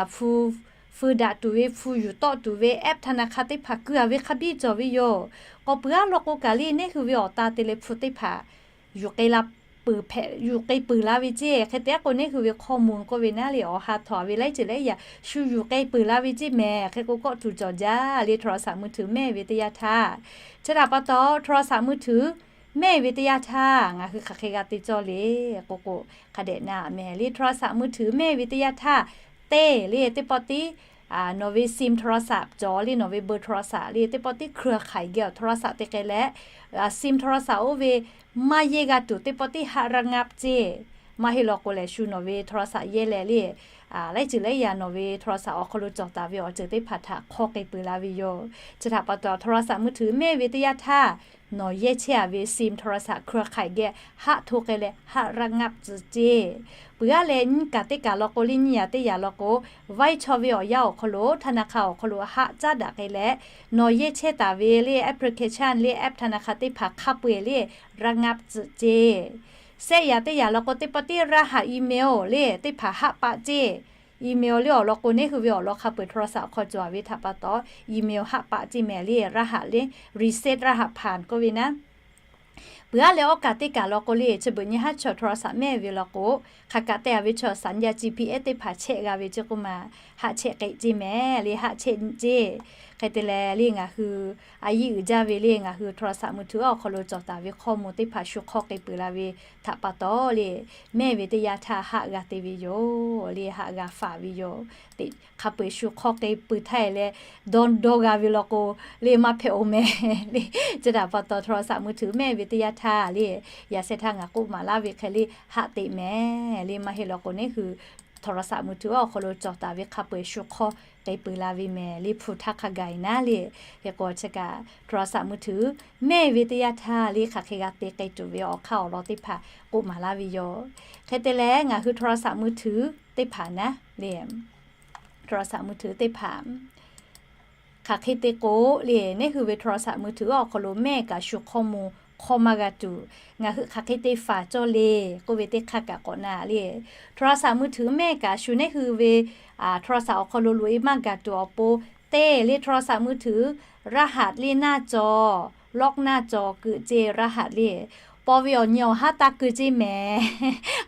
hpu feu daꞈ tuˬ ve, hpu yuˬ tawˆ tuˬ ve แอปธนาคาร teˇ hpaˍ keu-a ve hk'a biˇ cawˬ ve yoˬ. K'awꞈ peuˬ-a law k'o kaꞈ le, neˇ hui ve awˬ ta te leh hpu teˇ hpaˍ yuˬ k'ai la peuˬ hpehꞈ yuˬ k'ai peuˬ la ve ceˇ. Hk'e te k'o, neˇ hui ve hkawˇ mvuh k'oˆ ve naˉ le, awˬ ha htawꞈ ve laiˉ ceuˬ laiˉ yaꞈ shu yuˬ k'ai peuˬ la ve ceˇ mehˍ. Hk'e k'o, kawˆ tuˬ cawˬ jaˇ le, โทรศัพท์มือถือ mehˆ ve teˇ yanˇ htaˇ, chi htaꞈ pa taw โทรศัพท์มือถือ mehˆ ve teˇ yanˇ htaˇ ngaˬ hui hk'aˬ hk'e g'a te cawˇ le k'o k'o, hk'a dehꞈ na mehˍ le, โทรศัพท์มือถือ mehˆ ve teˇ yanˇ htaˇ te le teˇ pawˆ tiˉ nawˬ ve ซิมโทรศัพท์ cawˬ le, nawˬ ve เบอร์โทรศัพท์ le teˇ pawˆ tiˉ เครือข่าย geh awˬ โทรศัพท์ te k'ai leh, ซิมโทรศัพท์ oˇ ve maˇ yehˇ g'a tuˬ teˇ pawˆ tiˉ haꞈ ระงับ ceˇ. Maˇ heˆ law k'o lehˬ, shu nawˬ ve โทรศัพท์ yehˇ leh le, laiˉ ceuˬ laiˉ yaꞈ nawˬ ve โทรศัพท์ awˬ hk'aw lo cawˬ taˍ ve awˬ ceuˬ teˇ hpaˍ htaꞈ hk'awˇ k'ai peuˬ la ve yoˬ. Chi htaꞈ pa taw โทรศัพท์มือถือ mehˆ ve teˇ yanˇ htaˇ, nawˬ yehˇ chehˇ a ve ซิมโทรศัพท์ เครือข่าย geh haꞈ hto k'ai leh haꞈ ระงับ tcuh ceˇ. Peuˬ aˉ leh nyiˇ kaꞈ teˇ kaꞈ law k'o le, nyiˇ yaꞈ teˇ yaꞈ law k'o, vaiˇ chaw ve awˬ yanˇ awˬ hk'aw lo ธนาคาร awˬ hk'aw lo haꞈ caˉ daꞈ k'ai leh, nawˬ yehˇ chehˇ taˍ ve le application le แอปธนาคาร teˇ hpaˍ hk'a peu-eˬ le ระงับ tcuh ceˇ. Shehˆ yaꞈ teˇ yaꞈ law k'o, teˇ pawˆ tiˉ รหัส email le teˇ hpaˍ haꞈ paˆ ceˇ. Email le awˬ lawn k'o, neˇ hui ve awˬ lawn hk'a peu-eˬ โทรศัพท์ awˬ hk'aw cawˬ ve htaꞈ pa taw, email haꞈ paˆ ceˇ mehˍ le, รหัส le, reset รหัสผ่าน k'oˆ ve naˉ. Peuˬ aˉ leh awˇ kaꞈ teˇ kaꞈ law k'o le, chi beuꞈ nyi haˉ chaw โทรศัพท์ mehˆ ve law k'o, hk'aˬ kaꞈ te a ve chaw สัญญาณ จีพีเอส teˇ hpaˍ chehˇ g'a ve ceˇ k'oˆ ma, haꞈ chehˇ k'ai ceˇ mehˍ le, haꞈ chehˇ ceˇ. Hk'e te leh le, ngaˬ hui a yiˇ uiˍ jaˇ ve le, ngaˬ hui โทรศัพท์มือถือ awˬ hk'aw lo cawˬ taˍ ve hkawˇ mvuh teˇ hpaˍ shu hk'awˇ k'ai peuˬ la ve htaꞈ pa taw le, mehˆ ve teˇ yanˇ htaˇ haꞈ g'a te ve yoˬ le, haꞈ g'a faˍ ve yoˬ. Teꞈ hk'a peu-eˬ shu hk'awˇ k'ai peuˬ htaˇ e leh, dawˇ dawˇ g'a ve law k'o le, maˇ hpehꞈ-oˬ mehˍ le. Chi htaꞈ pa taw โทรศัพท์มือถือ mehˆ ve teˇ yanˇ htaˇ le, yaꞈ sheh htaˇ ngaˬ k'oˆ maˍ laˇ ve hk'e le, haꞈ teꞈ mehˍ le. Maˇ heˆ law k'o, neˇ hui โทรศัพท์มือถือ awˬ hk'aw lo cawˬ taˍ ve hk'a peu-eˬ shu hk'awˇ k'ai peuˬ la ve mehˍ le, hpu htaˇ hk'a gaˬ e naˉ le. Hk'e k'o, chi kaꞈ โทรศัพท์มือถือ mehˆ ve teˇ yanˇ htaˇ le, hk'aˬ hk'e g'a te k'ai tuˬ ve awˬ hk'aˇ awˬ lawn teˇ hpaˍ k'oˆ maˍ laˇ ve yoˬ. Hk'e te leh, ngaˬ hui โทรศัพท์มือถือ teˇ hpaˍ naˉ le, โทรศัพท์มือถือ teˇ hpaˍ hk'aˬ hk'e te k'o le, neˇ hui ve โทรศัพท์มือถือ awˬ hk'aw lo mehˆ kaꞈ shu hkawˇ mvuh hk'awˇ maˇ g'a tuˬ, ngaˬ hui hk'aˬ hk'e te faˍ cawˇ le k'oˆ ve teˇ hk'aˇ kaꞈ k'awꞈ na le. โทรศัพท์มือถือ mehˆ kaꞈ shu neˇ hui ve โทรศัพท์ awˬ hk'aw lo loꞈ e maˇ gaˬ tuˬ awˬ pon, te le โทรศัพท์มือถือ รหัส le หน้าจอ, lock หน้าจอ keu ceˇ รหัส le. Paw ve awˬ nyi awˬ haˉ taˇ keu ceˇ mehˍ.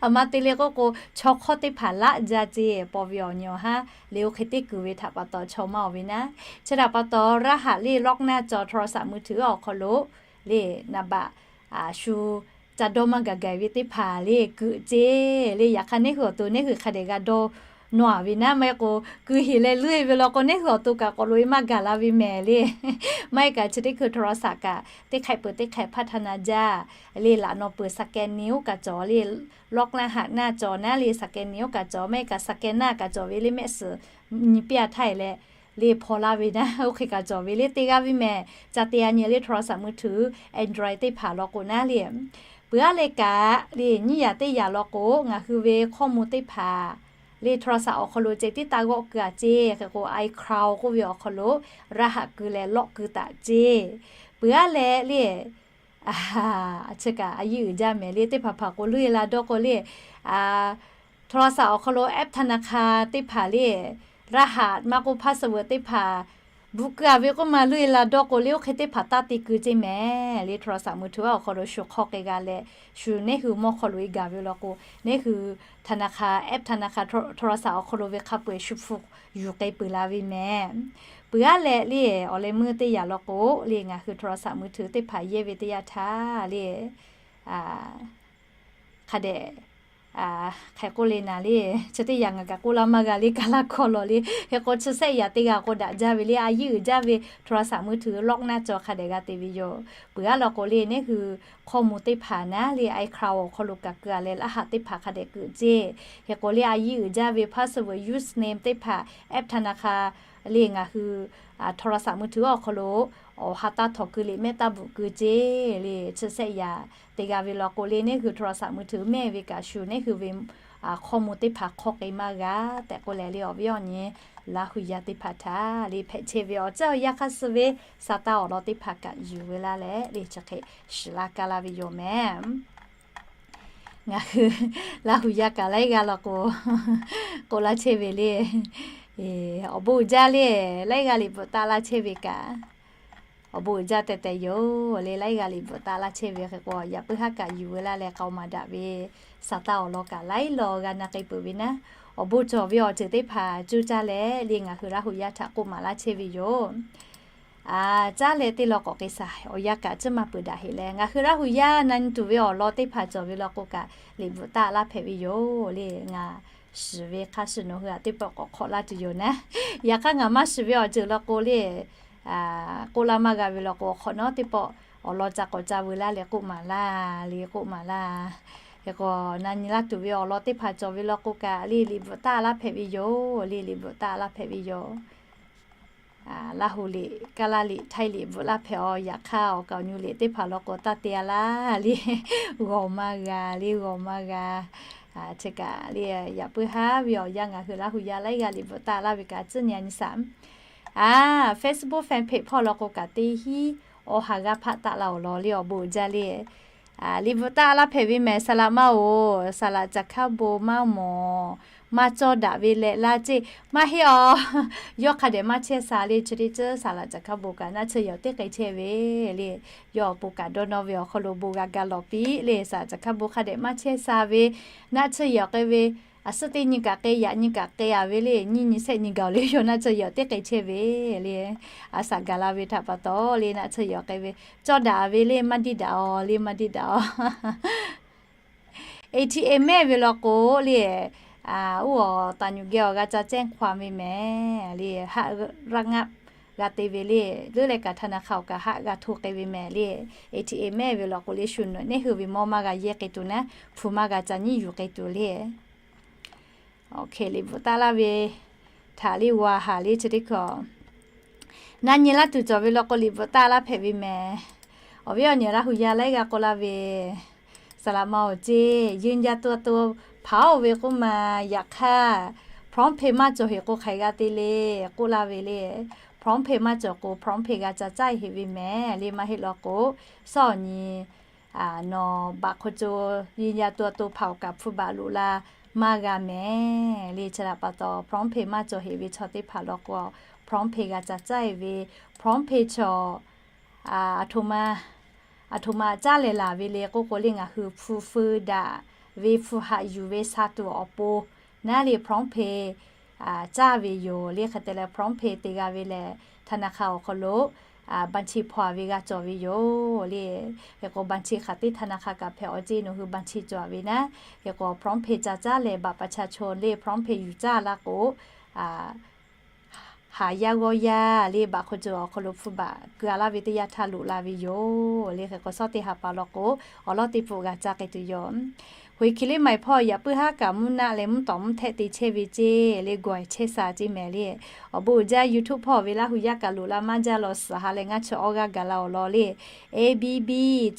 Aˬ ma te le k'oˆ k'o, chaw hk'awˇ teˇ hpaˍ laˆ jaˇ ceˇ, paw ve awˬ nyi awˬ haˉ le oˇ hk'e teˇ kuiˬ ve htaꞈ pa taw chaw maˇ oˬ ve naˉ. Chi htaꞈ pa taw รหัส le, lock หน้าจอ โทรศัพท์มือถือ awˬ hk'aw lo le, naˍ baꞈ shu ca dawˇ maˇ gaˬ gaˬ ve teˇ hpaˍ le keu ceˇ le. Yaꞈ hk'aˇ, neˇ hui awˬ to neˇ hui hk'a dehꞈ g'a dawˇ nawˇ a ve naˉ. Maˇ heˆ k'o, keu heˍ leh leuˉ e ve law k'o, neˇ hui awˬ to kaꞈ k'awꞈ loꞈ e maˇ gaˬ la ve mehˍ le. Maˇ heˆ kaꞈ, chi teˇ hkui โทรศัพท์ kaꞈ teˇ hk'ehꞈ peuˬ teˇ hk'ehꞈ พัฒนา jaˇ le. Laꞈ naw peuˬ สแกน ni oˇ kaꞈ cawˬ le, lock รหัส หน้าจอ naˉ le, สแกน ni oˇ kaꞈ cawˬ, maˇ heˆ kaꞈ สแกน naˉ kaꞈ cawˬ ve le, mehˆ suhˍ nyi piˇ a htaˇ e leh le hpaw laˇ ve naˉ, oˇ hk'e kaꞈ cawˬ ve le, te g'a ve mehˍ. Ca te a nyi le โทรศัพท์มือถือ Android teˇ hpaˍ law k'o naˉ le. Peuˬ aˉ leh kaꞈ le, nyiˇ yaꞈ teˇ yaꞈ law k'o, ngaˬ hui ve hkawˇ mvuh teˇ hpaˍ le โทรศัพท์ awˬ hk'aw lo ceh tiˉ taˇ g'awˆ keu a ceˇ. Hk'e k'o, iCloud k'oˆ ve awˬ hk'aw lo รหัส keu leh lock keu taꞈ ceˇ. Peuˬ aˉ leh le, chi kaꞈ a yiˇ uiˍ jaˇ mehˍ le, teˇ hpaˍ hpaˍ k'o leuˉ e la dawˇ k'o le, โทรศัพท์ awˬ hk'aw lo app ธนาคาร teˇ hpaˍ le, รหัส maˇ k'oˆ พาสเวิร์ด teˇ hpaˍ bvuhꞈ keu a ve k'oˆ ma leuˉ e la dawˇ k'o le, oˇ hk'e teˇ hpaˍ taˇ te keu ceˇ mehˍ le. โทรศัพท์มือถือ awˬ hk'aw lo shu hk'awˇ k'ai g'a leh, shu neˇ hui mawˇ hk'aw loꞈ e gaˬ ve law k'o, neˇ hui ธนาคาร app ธนาคาร โทรศัพท์ awˬ hk'aw lo ve hk'a peu-eˬ shu hpu yuˬ k'ai peuˬ la ve mehˍ. Peuˬ aˉ leh le, awˬ leh meuˇ teˇ yaꞈ law k'o le, ngaˬ hui โทรศัพท์มือถือ teˇ hpaˍ yehˇ ve teˇ yanˇ htaˇ le, hk'a dehꞈ hk'e k'oˆ le naˍ le, chi teˇ yaꞈ ngaˬ kaꞈ k'oˆ laˇ maˇ g'a le, kaˇ laˇ hkawˇ law le. Hk'e k'o, chi shehˆ yaꞈ teˇ g'aˇ k'o daꞈ jaˇ ve le, a yiˇ uiˍ jaˇ ve โทรศัพท์มือถือ lock หน้าจอ hk'a dehꞈ g'a te ve yoˬ. Peuˬ aˉ law k'o le, neˇ hui hkawˇ mvuh teˇ hpaˍ naˉ le, iCloud awˬ hk'aw lo kaꞈ keu a leh รหัส teˇ hpaˍ hk'a dehꞈ keu ceˇ. Hk'e k'o le, a yiˇ uiˍ jaˇ ve พาสเวิร์ด username teˇ hpaˍ แอปธนาคาร le ngaˬ hui โทรศัพท์มือถือ awˬ hk'aw lo awˬ ha taˇ htawnˍ keu le, mehˆ taˇ bvuhꞈ keu ceˇ le. Chi shehˆ yaꞈ te g'a ve law k'o le, neˇ hui โทรศัพท์มือถือ mehˆ ve kaꞈ shu neˇ hui ve hkawˇ mvuh teˇ hpaˍ hk'awˇ k'ai maˇ g'a tehꞈ k'oˆ leh le, awˬ viˉ awˬ nyi Laˇ hu yaˇ teˇ hpaˍ htaꞈ le hpehꞈ chehˇ ve awˬ ceuˬ awˬ yanˇ hk'aˇ suh ve sa taˇ awˬ lawn teˇ hpaˍ kaꞈ yuˬ ve laˇ leh le, chi hk'e shiˍ laˇ kaˇ laˇ ve yoˬ mehˍ. Ngaˬ hui Laˇ hu yaˇ kaꞈ laiˉ g'aˇ law k'o, k'oˆ laˇ chehˇ ve le, awˬ bon uiˍ jaˇ le, laiˉ g'aˇ liꞈ bvuhꞈ taˆ laˇ chehˇ ve kaꞈ, awˬ bon uiˍ jaˇ teh teh yoˬ le. Laiˉ g'aˇ liꞈ bvuhꞈ taˆ laˇ chehˇ ve hk'e k'o, yaꞈ puiˉ haˉ kaꞈ yuˬ veu laˇ leh k'aoˍ maˍ daꞈ ve saˍ taˍ awˬ lawn kaꞈ laiˉ law g'a na k'ai peuˬ ve naˉ, awˬ bon cawˬ ve awˬ ceuˬ teˇ hpaˍ cuˇ caˇ leh le ngaˬ hui Laˇ hu yaˇ htaꞈ k'oˆ maˍ laˇ chehˇ ve yoˬ. Caˉ leh teˇ law k'awꞈ k'ai shaˍ, awˬ yanˇ kaꞈ tcuhˉ maˇ peuˬ daꞈ heꞈ leh, ngaˬ hui Laˇ hu yaˇ na nyi tuˬ ve awˬ lawn teˇ hpaˍ cawˬ ve law k'o kaꞈ liꞈ bvuhꞈ taˆ laˇ hpehꞈ ve yoˬ le. Ngaˬ shiˍ ve hk'a shuˍ nawˬ hui htaꞈ teˇ pawˆ k'awꞈ hk'awꞈ laˇ tuˬ yoˬ naˉ. Yaꞈ hk'aˇ ngaˬ maˇ shiˍ ve awˬ ceuˬ law k'o le, k'oˆ laˇ maˇ g'a ve law k'o, awˬ hk'awꞈ nawˉ teˇ pawˆ awˬ lawn ca k'awꞈ ca veu laˇ leh k'oˆ maˍ laˇ le, k'oˆ maˍ laˇ. Hk'e k'o, na nyi laˇ tuˬ ve awˬ lawn teˇ hpaˍ cawˬ ve law k'o kaꞈ le, liꞈ bvuhꞈ taˆ laˇ hpehꞈ ve yoˬ le, liꞈ bvuhꞈ taˆ laˇ hpehꞈ ve yoˬ. Laˇ hu liꞈ, Kaˇlaˇ liꞈ, Htaiˇ liꞈ bvuhꞈ laˇ hpehꞈ-aw. Yaꞈ hk'aˇ awˬ kaˍ awˬ nyu liꞈ teˇ hpaˍ law k'o taˇ te-a laˇ le, g'awˬ maˇ g'a le, g'awˬ maˇ g'a. Chi kaꞈ le, yaꞈ puiˉ haˉ ve awˬ yanˇ ngaˬ hui Laˇ hu yaˇ laiˉ g'aˇ liꞈ bvuhꞈ taˆ laˇ ve kaꞈ tcuhˉ nyi a nyi shaˍ. Facebook fan page hpawˇ law k'o kaꞈ teˇ hinˉ awˬ ha g'aˇ hpaˆ taˆ la awˬ lawn le, awˬ bon uiˍ jaˇ le. Liꞈ bvuhꞈ taˆ laˇ hpehꞈ ve mehˍ, saˍ laꞈ maˇ-oˬ, saˍ laꞈ caˬ hkaˉ bon maˇ mawˬ, maˇ cawˇ daꞈ ve leh laˇ ceˇ. Maˇ heˆ-aw, yawˇ hk'a dehꞈ maˇ chehˇ sha le, chi teˇ ceuˬ saˍ laꞈ caˬ hkaˉ bon kaꞈ naˆ tsuhˇ yehˬ awˬ teˇ k'ai chehˇ ve le. Yawˇ awˬ pon kaꞈ dawˇ nawˇ ve awˬ hk'aw lo bon g'a ga lawˬ piˇ le, saˍ laꞈ caˬ hkaˉ bon hk'a dehꞈ maˇ chehˇ sha ve, naˆ tsuhˇ yehˬ awˬ k'ai ve, a suhˉ teˇ nyi kaꞈ k'ai, yaꞈ nyi kaꞈ k'ai-a ve le, nyiˇ nyi shehˆ nyi gaˬ-oˬ le, yawˇ naˆ tsuhˇ yehˬ awˬ teˇ k'ai chehˇ ve le. A shaꞈ gaˬ la ve htaꞈ pa taw le, naˆ tsuhˇ yehˬ awˬ k'ai ve, cawˇ daꞈ ve le, maˇ diˇ daꞈ-aw le, maˇ diˇ daꞈ-aw. ATA mehˆ ve law k'o le, oˇ awˬ taˍ nyuˬ geh awˬ g'a ca cehˇ hk'aw ve mehˍ le, haˆ raˆ ngaˆ g'a te ve le, leuˉ leh kaꞈ ธนาคาร awˬ kaꞈ haˆ g'a hto k'ai ve mehˍ le. ATA mehˆ ve law k'o le, shu nawꞈ neˉ hui ve mawˇ maˇ g'a yehˇ k'ai tuˬ naˉ, hpu maˇ g'a ca nyiˉ yuˬ k'ai tuˬ le. Liꞈ bvuhꞈ taˆ laˇ ve htaꞈ le g'a haˍ le chi teˇ hkui-a. Na nyi laˇ tuˬ cawˬ ve law k'o liꞈ bvuhꞈ taˆ laˇ hpehꞈ ve mehˍ. Awˬ viˉ awˬ nyi Laˇ hu yaˇ laiˉ g'aˇ k'oˆ laˇ ve, saˍ laꞈ ma-oˬ ceˇ, ยืนยันตัวตน hpaˍ-oˬ ve k'oˆ ma, yaꞈ hk'aˇ PromptPay maˇ cawˬ heꞈ k'o hk'aˬ hk'e g'a te le, k'oˆ laˇ ve le. PromptPay maˇ cawˬ k'o PromptPay g'a ca caˇ heꞈ ve mehˍ le, maˇ heˆ law k'o, suhˉ awˬ nyi nawˬ baꞈ hk'aw co ยืนยันตัวตน hpaˍ-oˬ kaꞈ hpu baꞈ loꞈ la maˇ g'a mehˍ le. Chi htaꞈ pa taw PromptPay maˇ cawˬ heꞈ ve chaw teˇ hpaˍ law k'o, PromptPay g'a ca caˇ heꞈ ve, PromptPay chaw aˬ htoꞈ ma caˉ leh laˬ ve le k'oˆ k'o le, ngaˬ hui hpu feu daꞈ ve hpu haꞈ yuˬ ve sha tuˬ awˬ pon naˉ le PromptPay caˇ ve yoˬ le. Hk'e te leh PromptPay te g'a ve lehˬ, ธนาคาร awˬ hk'aw lo บัญชี hpaw-a ve g'a cawˬ ve yoˬ le. Hk'e k'o บัญชี hk'aˬ teˇ ธนาคาร kaꞈ hpehꞈ-aw ceˇ, nawˬ hui บัญชี cawˬ-a ve naˉ. Hk'e k'o PromptPay ca caˉ leh บัตรประชาชน le PromptPay yuˬ caˇ laˇ k'o, haˍ yaˇ g'awˇ yaˇ le บัตร hk'aw cawˬ awˬ hk'aw lo hpu baꞈ keu-a laˇ ve teˇ yanˇ htaˇ loꞈ la ve yoˬ le. Hk'e k'o suhˉ teˇ ha pa law k'o, awˬ lawˉ teˇ pfuhˆ g'a caˇ k'ai tuˬ yoˬ. Hk'e k'o hk'e le maˬ hpaw yaꞈ puiˉ haˉ kaꞈ mvuhˇ naˆ leh mvuhˇ tawˍ mvuhˇ htehˆ te chehˇ ve ceˇ le, gawˬ chehˇ sha ceˇ mehˍ le. Awˬ bon uiˍ jaˇ, YouTube hpawˇ ve Laˇ hu yaˇ kaꞈ loꞈ la maˇ jaˇ law, suhˍ ha leh ngaˇ chi awˇ g'aˇ gaˬ la awˬ lawn le. ABB,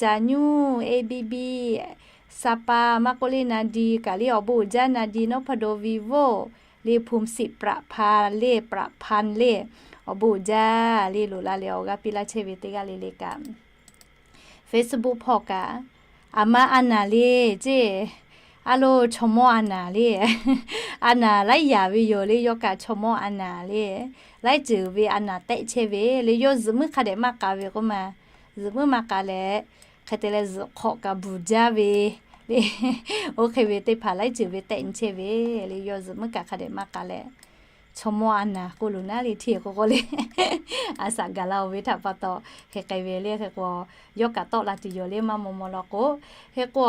Caˇ nyuˇ, ABB, Sapa, maˇ k'oˆ le Nadi kaꞈ le, awˬ bon uiˍ jaˇ Nadi, Nawˉ hpa do, Vivo le, ภูมิสิทธิ์ ประพันธ์ le, ประพันธ์ le, awˬ bon uiˍ jaˇ le, loꞈ la leh awˬ g'aˇ piˇ laˇ chehˇ ve teˇ g'aˇ le le kaꞈ Facebook hpawˇ kaꞈ, aˬ ma a naˍ le ceˇ, a lo chaw mawˇ a naˍ le, a naˍ laiˉ yaˍ ve yoˬ le, yawˇ kaꞈ chaw mawˇ a naˍ le, laiˉ ceuˬ ve a naˍ tehˆ chehˇ ve le. Yawˇ zuhꞈ muiˉ hk'a dehꞈ maˇ k'a ve k'oˆ ma, zuhꞈ muiˉ maˇ k'a leh, hk'e te leh zuhꞈ hk'awꞈ kaꞈ bvuhˬ jaˇ ve le. Oˇ hk'e ve teˇ hpaˍ laiˉ ceuˬ ve tehˆ nyi chehˇ ve le, yawˇ zuhꞈ muiˉ kaꞈ hk'a dehꞈ maˇ k'a leh, chaw mawˇ a naˍ k'oˆ lo naˉ le, hteˇ k'o k'o le, a shaꞈ gaˬ la-oˬ ve htaꞈ pa taw hk'e k'ai ve le. Hk'e k'o, yawˇ kaꞈ tawˆ la tuˬ yoˬ le, maˇ maw maw law k'o. Hk'e k'o,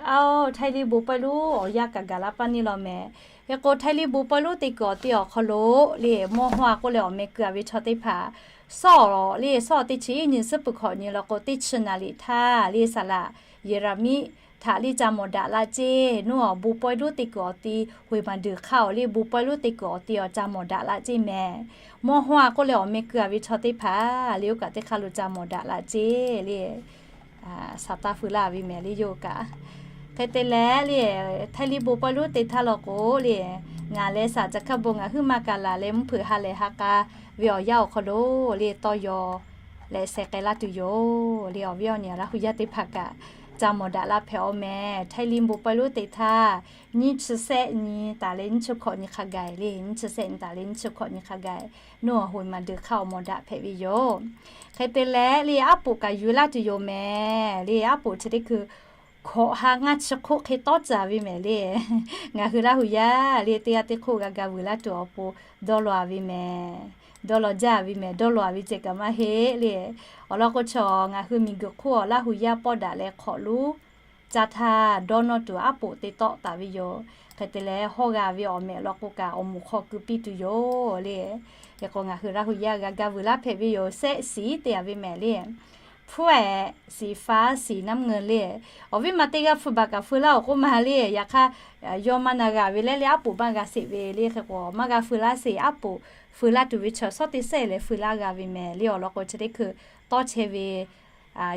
a, Htaiˇ liˇ bon pawehˇ lonˉ awˬ yanˇ kaꞈ gaˬ la paˇ neˇ law mehˍ. Hk'e k'o Htaiˇ liˇ bon pawehˇ lonˉ teˇ kuiˬ awˬ ti awˬ hk'aw lo le, mawˇ hawˇ-a k'oˆ leh awˬ meh keu-a ve chaw teˇ hpaˍ, sawˉ le, sawˉ teˇ chi nyi suhˉ peuˬ hkawꞈ nyi law k'o, teˇ chi naˍ liꞈ htaˇ le, saˍ laꞈ Yeˍraˍmiˆ htaꞈ le ca mawˬ daꞈ la ceˇ. Nuˇ awˬ bon pawehˇ lonˉ teˇ kuiˬ awˬ ti, วันพฤหัส hk'aˇ awˬ le bon pawehˇ lonˉ teˇ kuiˬ awˬ ti awˬ ca mawˬ daꞈ la ceˇ mehˍ. Mawˇ hawˇ-a k'oˆ leh awˬ meh keu-a ve chaw teˇ hpaˍ le, oˇ kaꞈ teˇ hk'aˇ lo ca mawˬ daꞈ la ceˇ le. Saˍ taˇ feu laˇ ve mehˍ le, yawˇ kaꞈ. Hk'e te leh le, Htaiˇ liˇ bon pawehˇ lonˉ teˇ htaˇ law k'o le, ngaˬ leh saˍ caˬ hkaˇ bon ngaˬ huiˉ maˇ kaꞈ laˬ leh mvuhˇ hpeuꞈ ha lehˬ ha k'a ve awˬ yanˇ awˬ hk'aw lo le, tawˇ yaw leh sheh k'ai laˇ tuˬ yoˬ le. Awˬ viˉ awˬ nyi Laˇ hu yaˇ teˇ hpaˍ kaꞈ ca mawˬ daꞈ la hpehꞈ-aw mehˍ. Htaiˇ liˇ bon pawehˇ lonˉ teˇ htaˇ, nyiˇ chi sehˆ nyi taˍ leh nyiˇ chi hkawꞈ nyi hk'a gaˬ le, nyiˇ chi sehˆ nyi taˍ leh nyiˇ chi hkawꞈ nyi hk'a gaˬ, nuˇ awˬ hoꞈ maˬ deuˬ hk'aˇ awˬ mawˬ daꞈ hpehꞈ ve yoˬ. Hk'e te leh le, aˉ poꞈ kaꞈ yuˬ laˇ tuˬ yoˬ mehˍ le. Aˉ poꞈ chi teˇ hkui hkawꞈ ha ngaˇ chi hk'oˆ hk'e tawˇ tcuh ve mehˍ le. Ngaˬ hui Laˇ huˍ yaˇ le, teˇ g'aˇ teˇ hk'oˆ g'a ga vuiˬ laˇ tuˬ awˬ pon dawˇ law-a ve mehˍ. Dawˇ law jaˇ ve mehˍ. Dawˇ law-a ve ceh kaꞈ maˇ heˆ le. Awˬ lawn k'o, chaw ngaˬ hui miˬguiˬ hk'oˆ awˬ Laˇ huˍ yaˇ pawˆ daꞈ leh hk'awꞈ lonˉ ca htaˇ dawˇ nawˇ tuˬ aˉ poꞈ te tawˆ taˍ ve yoˬ. Hk'e te leh, hawˇ g'a ve awˬ mehꞈ law k'o kaꞈ, awˬ moˍ hk'aw keu piˇ tuˬ yoˬ le. Hk'e k'o, ngaˬ hui Laˇ huˍ yaˇ g'a ga vuiˬ laˇ hpehꞈ ve yoˬ. Sehˆ siˍ te-a ve mehˍ le. ผู้แอ สีฟ้า สีน้ำเงิน le. Awˬ viˉ ma teˇ g'aˇ hpu baˬ kaꞈ feu laˇ-oˬ k'oˆ ma le. Yaꞈ hk'aˇ, yawˇ maˇ na g'a ve leh le, aˉ poꞈ maˇ g'a sheˍ ve le. Hk'e k'o, maˇ g'a feu laˇ sheˍ, aˉ poꞈ feu laˇ tuˬ ve chaw shawˉ teˇ sehˆ lehˬ feu laˇ g'a ve mehˍ le. Awˬ lawn k'o, chi teˇ hkui tawˇ chehˇ ve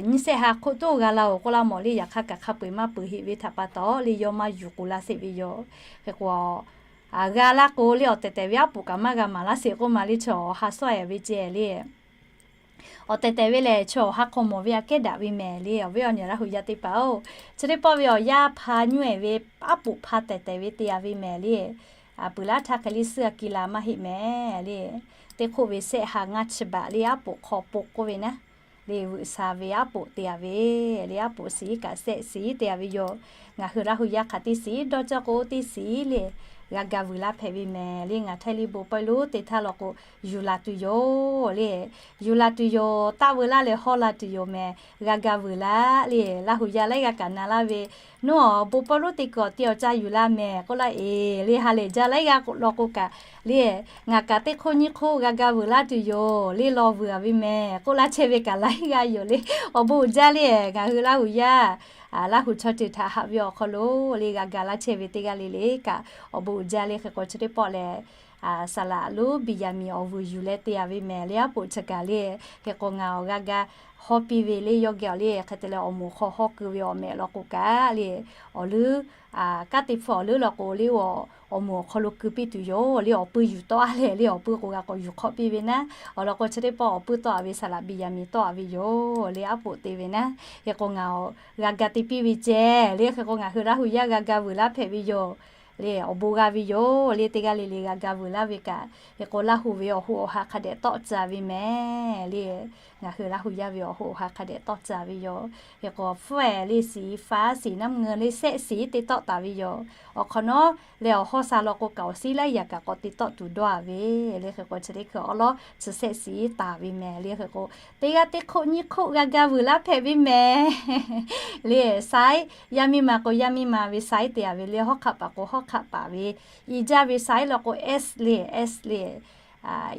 nyiˇ sehˆ ha hk'oˆ toˇ g'a laˇ-oˬ k'oˆ laˇ mawˬ le. Yaꞈ hk'aˇ kaꞈ hk'a peu-eˬ maˇ peu-eˬ heˆ ve htaꞈ pa taw le, yawˇ maˇ yuˬ k'oˍ laˇ sheˍ ve yoˬ. Hk'e k'o, g'a laˇ k'o le, awˬ tehˬ tehˬ ve aˉ poꞈ kaꞈ maˇ g'a maˍ laˇ sheˍ k'oˆ ma le. Chaw ha shawˉ-e ve ceh le. Awˬ tehˬ tehˬ ve lehˬ, chaw ha hk'aw mawˬ ve aꞈ kehˉ daꞈ ve mehˍ le. Awˬ viˉ awˬ nyi Laˇ huˍ yaˇ teˇ hpaˍ-oˬ, chi teˇ pawˆ ve awˬ yaˇ hpa nyuˇ-e ve aˉ poꞈ hpa tehˬ tehˬ ve te-a ve mehˍ le. Puiˍ laˉ htaˇ hk'e le suhˆ-a ki la maˇ heˆ mehˍ le. Teˇ hk'oˆ ve sehˆ ha ngaˇ chi baꞈ le, aˉ poꞈ hk'aw poꞈ k'oˆ ve naˉ le, vuꞈ sha ve aˉ poꞈ te-a ve le. Aˉ poꞈ shiˍ kaꞈ sehˆ shiˍ te-a ve yoˬ. Ngaˬ hui Laˇ huˍ yaˇ hk'aˬ teˇ shiˍ dawˇ cawˇ k'o teˇ shiˍ le, g'a ga vuiˬ laˇ hpehꞈ ve mehˍ le. Ngaˬ Htaiˇ liˇ bon pawehˇ lonˉ teˇ htaˇ law k'o, yuˬ laˬ tuˬ yoˬ le. Yuˬ laˬ tuˬ yoˬ. Taˆ veu laˇ leh hawˇ la tuˬ yoˬ mehˍ. G'a ga vuiˬ laˇ le. Laˇ huˍ yaˇ laiˉ g'aˇ kaꞈ na laˇ ve, Nawˬ awˬ bon pawˇ lonˉ teˇ kuiˬ awˬ ti awˬ ca yuˬ la mehˍ k'oˆ laˇ-e le. Ha lehˬ jaˇ laiˉ g'aˇ law k'o kaꞈ le, ngaˬ kaꞈ teˇ hk'oˆ nyiˇ hk'oˆ g'a ga vuiˬ laˇ tuˬ yoˬ le, law vuiˬ-a ve mehˍ k'oˆ laˇ chehˇ ve kaꞈ laiˉ g'aˇ yoˬ le. Awˬ bon uiˍ jaˇ le. Ngaˬ hui Laˇ huˍ yaˇ, Laˇ huˍ chaw ceuˬ htaꞈ haꞈ ve awˬ hk'aw lo le, g'a ga laˇ chehˇ ve teˇ g'aˇ le le kaꞈ awˬ bon uiˍ jaˇ le. Hk'e k'o, chi teˇ pawˆ lehˬ, saˍ laꞈ lonˉ Biˍyaˍmiˍ awˬ vuiˬ yuˬ leh te-a ve mehˍ le. Aˉ poꞈ chi kaꞈ le, hk'e k'o ngaˬ awˬ g'a ga hawˇ piˇ ve le, yawˇ geh awˬ le. Hk'e te leh awˬ moˍ hk'aw hawˇ keu ve awˬ mehꞈ law k'o kaꞈ le, awˬ leuˉ, kanˉ te hpfuh awˬ leuˉ law k'o le, awˬ moˍ awˬ hk'aw lo keu piˇ tuˬ yoˬ le. Awˬ puiˇ yuˬ tawˆ-a leh le, awˬ puiˇ k'o g'a k'awꞈ yuˬ hk'awꞈ piˇ ve naˉ. Awˬ lawn k'o, chi teˇ pawˆ awˬ puiˇ tawˆ-a ve saˍ laꞈ Biˍyaˍmiˍ tawˆ-a ve yoˬ le. Aˉ poꞈ te ve naˉ. Hk'e k'o ngaˬ awˬ g'a ga te piˇ ve ceh le. Hk'e k'o ngaˬ hui Laˇ huˍ yaˇ g'a ga vuiˬ laˇ hpehꞈ ve yoˬ le. Awˬ bon g'a ve yoˬ le. Teˇ g'aˇ le le g'a ga vuiˬ laˇ ve kaꞈ, hk'e k'o Laˇ huˍ ve awˬ hoꞈ awˬ ha hk'a dehꞈ tawˆ tcuh ve mehˍ le. Ngaˬ hui Laˇ huˍ yaˇ ve awˬ hoꞈ awˬ ha hk'a dehꞈ tawˆ tcuh ve yoˬ. Hk'e k'o ผู้แอ le สีฟ้า สีน้ำเงิน le, sehˆ shiˍ te tawˆ taˍ ve yoˬ. Awˬ hk'awꞈ nawˉ leh awˬ hawˇ sha law k'o kaꞈ awˬ shiˉ laiˉ yaꞈ kaꞈ k'awꞈ te tawˆ tuˬ dawˇ-a ve le. Hk'e k'o chi teˇ hkui awˉ lawˉ chi sehˆ shiˍ taˍ ve mehˍ le. Hk'e k'o teˇ g'aˇ teˇ hk'oˆ nyiˇ hk'oˆ g'a ga vuiˬ laˇ hpehꞈ ve mehˍ le. Saiˉ, yaˇ miˇ ma k'o yaˇ miˇ ma ve saiˉ te-a ve le. Hawˉ hk'aˆ paˍ k'o hawˉ hk'aˆ paˍ ve, i jaˇ ve saiˉ law k'o S le, S le.